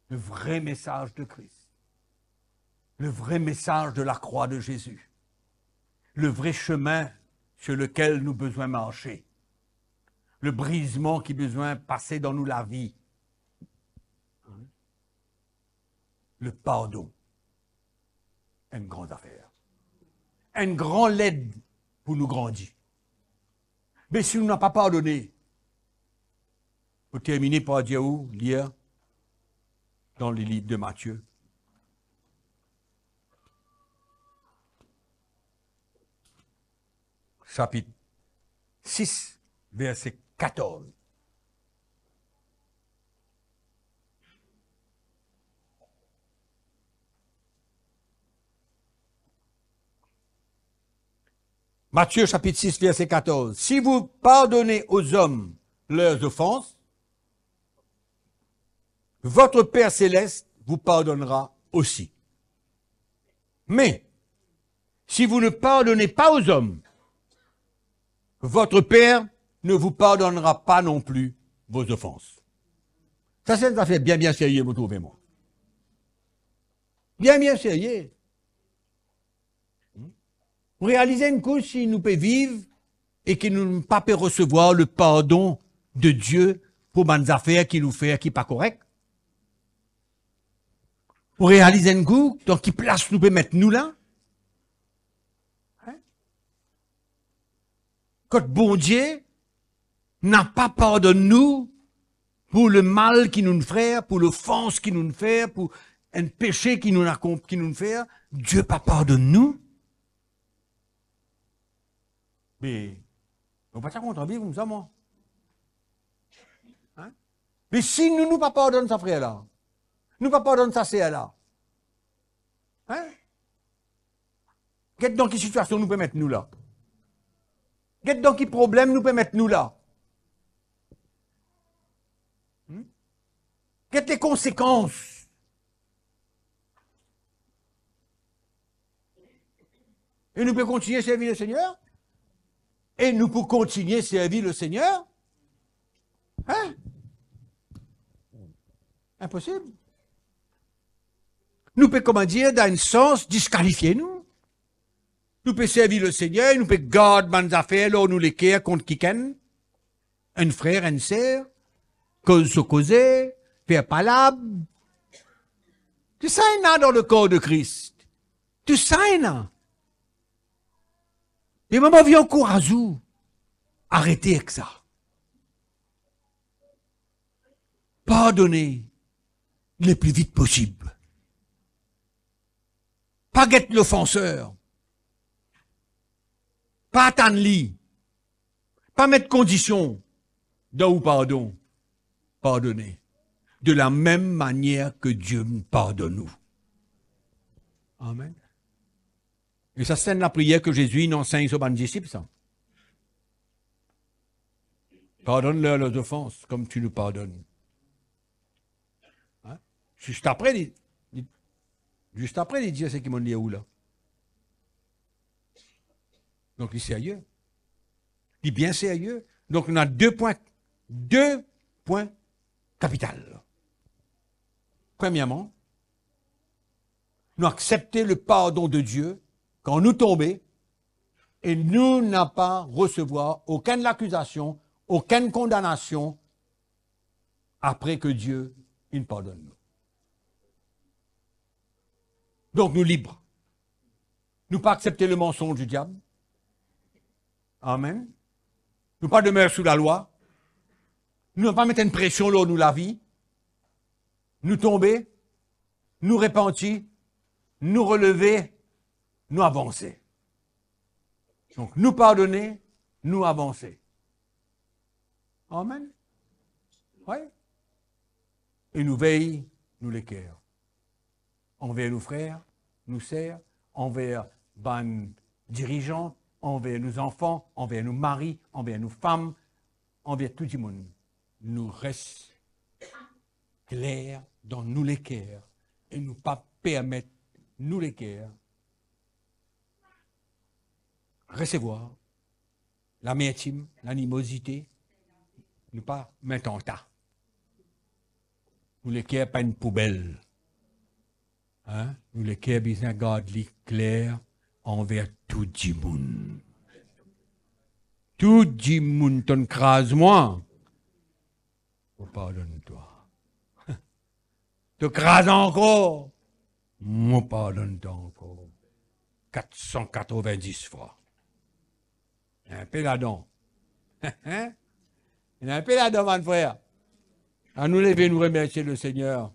le vre mesaz de Kris, le vre mesaz de lakrwa de Zezi, le vre semin sur lekel nou bizin marse, le brizman ki bizin pase dan nou lavi, le pardon, enn gran zafer, enn gran led pou nou grandi. Me si nou napa pardone, pou termine par dir ou, lir dan le liv de Matie, sapit sis, verse katorz. Matthieu chapitre six, verset quatorze. Si vous pardonnez aux hommes leurs offenses, votre Père céleste vous pardonnera aussi. Mais si vous ne pardonnez pas aux hommes, votre Père ne vous pardonnera pas non plus vos offenses. Sa se enn zafer bien, bien serye, mo trouve mwa. Bien, bien serye. Ou realize enn kou si nou pe viv e ki nou pa pe resevwar le pardon de Die pou bann zafer ki nou fer ki pa korek? Ou realize enn kou dan ki plas nou pe met nou la? Hein? Kot Bondie napa pardonn nou pou lemal ki nou'nn fer, pou lofans ki nou'nn fer, pou enn pese ki nou'nn akonp-, ki nou'nn fer, Die pa pardonn nou. Me, mo pa ti kontan viv koumsa, mwa. Hein? Me si nou, nou pa pardonn sa frer la, nou pa pardonn sa ser la, hein? Get dan ki sitiasion nou pe met nou la. Get dan ki problem nou pe met nou la. Hmm? Get le konsekans. E nou pe kontigne servi Lesegner? E nou pou kontigne servi Lesegner? Hein? Inposib. Nou pe, kouma dir, dan enn sans, diskalifie nou. Nou pe servi Lesegner, nou pe gard bann zafer lor nou leker kont kikenn, enn frer, enn ser, koz so koze, fer palab. Tousala ena dan lekor de Kris. Tousala ena. E mo anvi ankouraz ou, arete ek sa. Pardone le pli vit posib. Pa get lofanser. Pa atann li. Pa met kondision dan ou pardon. Pardone de la mem manier ke Dieu pardonn ou. Amen. E sa se enn lapriyer ke Zezi inn ansegn so bann disip, sa. Pardonne-leur leurs offenses, comme tu nous pardonnes. Hein? Zis apre, li, li, zis apre, li dir seki mo lir ou la. Donk, li serye. Li bien serye. Donk, nou ena de pwin, de pwin kapital. Premierman, nou aksepte le pardon de Dieu kan nou tonbe e nou napa resevwar okenn lakizasion, okenn kondanasion apre ke Dieu inn pardonn nou. Donk, nou lib. Nou pa aksepte le mansonz di diab. Amen. Nou pa demer sou lalwa. Nou pa met enn presion lor nou lavi. Nou tonbe, nou repanti, nou releve, nou avanse. Donk, nou pardone, nou avanse. Amen. Wi. E nou vey nou leker. Anver nou frer, nou ser, anver bann dirizan, anver nou zanfan, anver nou mari, anver nou fam, anver tou dimoun. Nou res kler dan nou leker e nou pa permet nou leker resevwar lamertim, lanimozite, nou pa met an ta. Nou leker pa enn poubel. Hein? Nou leker bizin gard li kler anver tou dimoun. Tou dimoun, to'nn kraz mwa, mo pardonn twa. To kraz ankor, mo pardonn twa ankor. Kat san katrovin-dis fwa. Enn pe ladan. Ena enn pe ladan, bann frer. Anou leve, nou remersie Lesegner.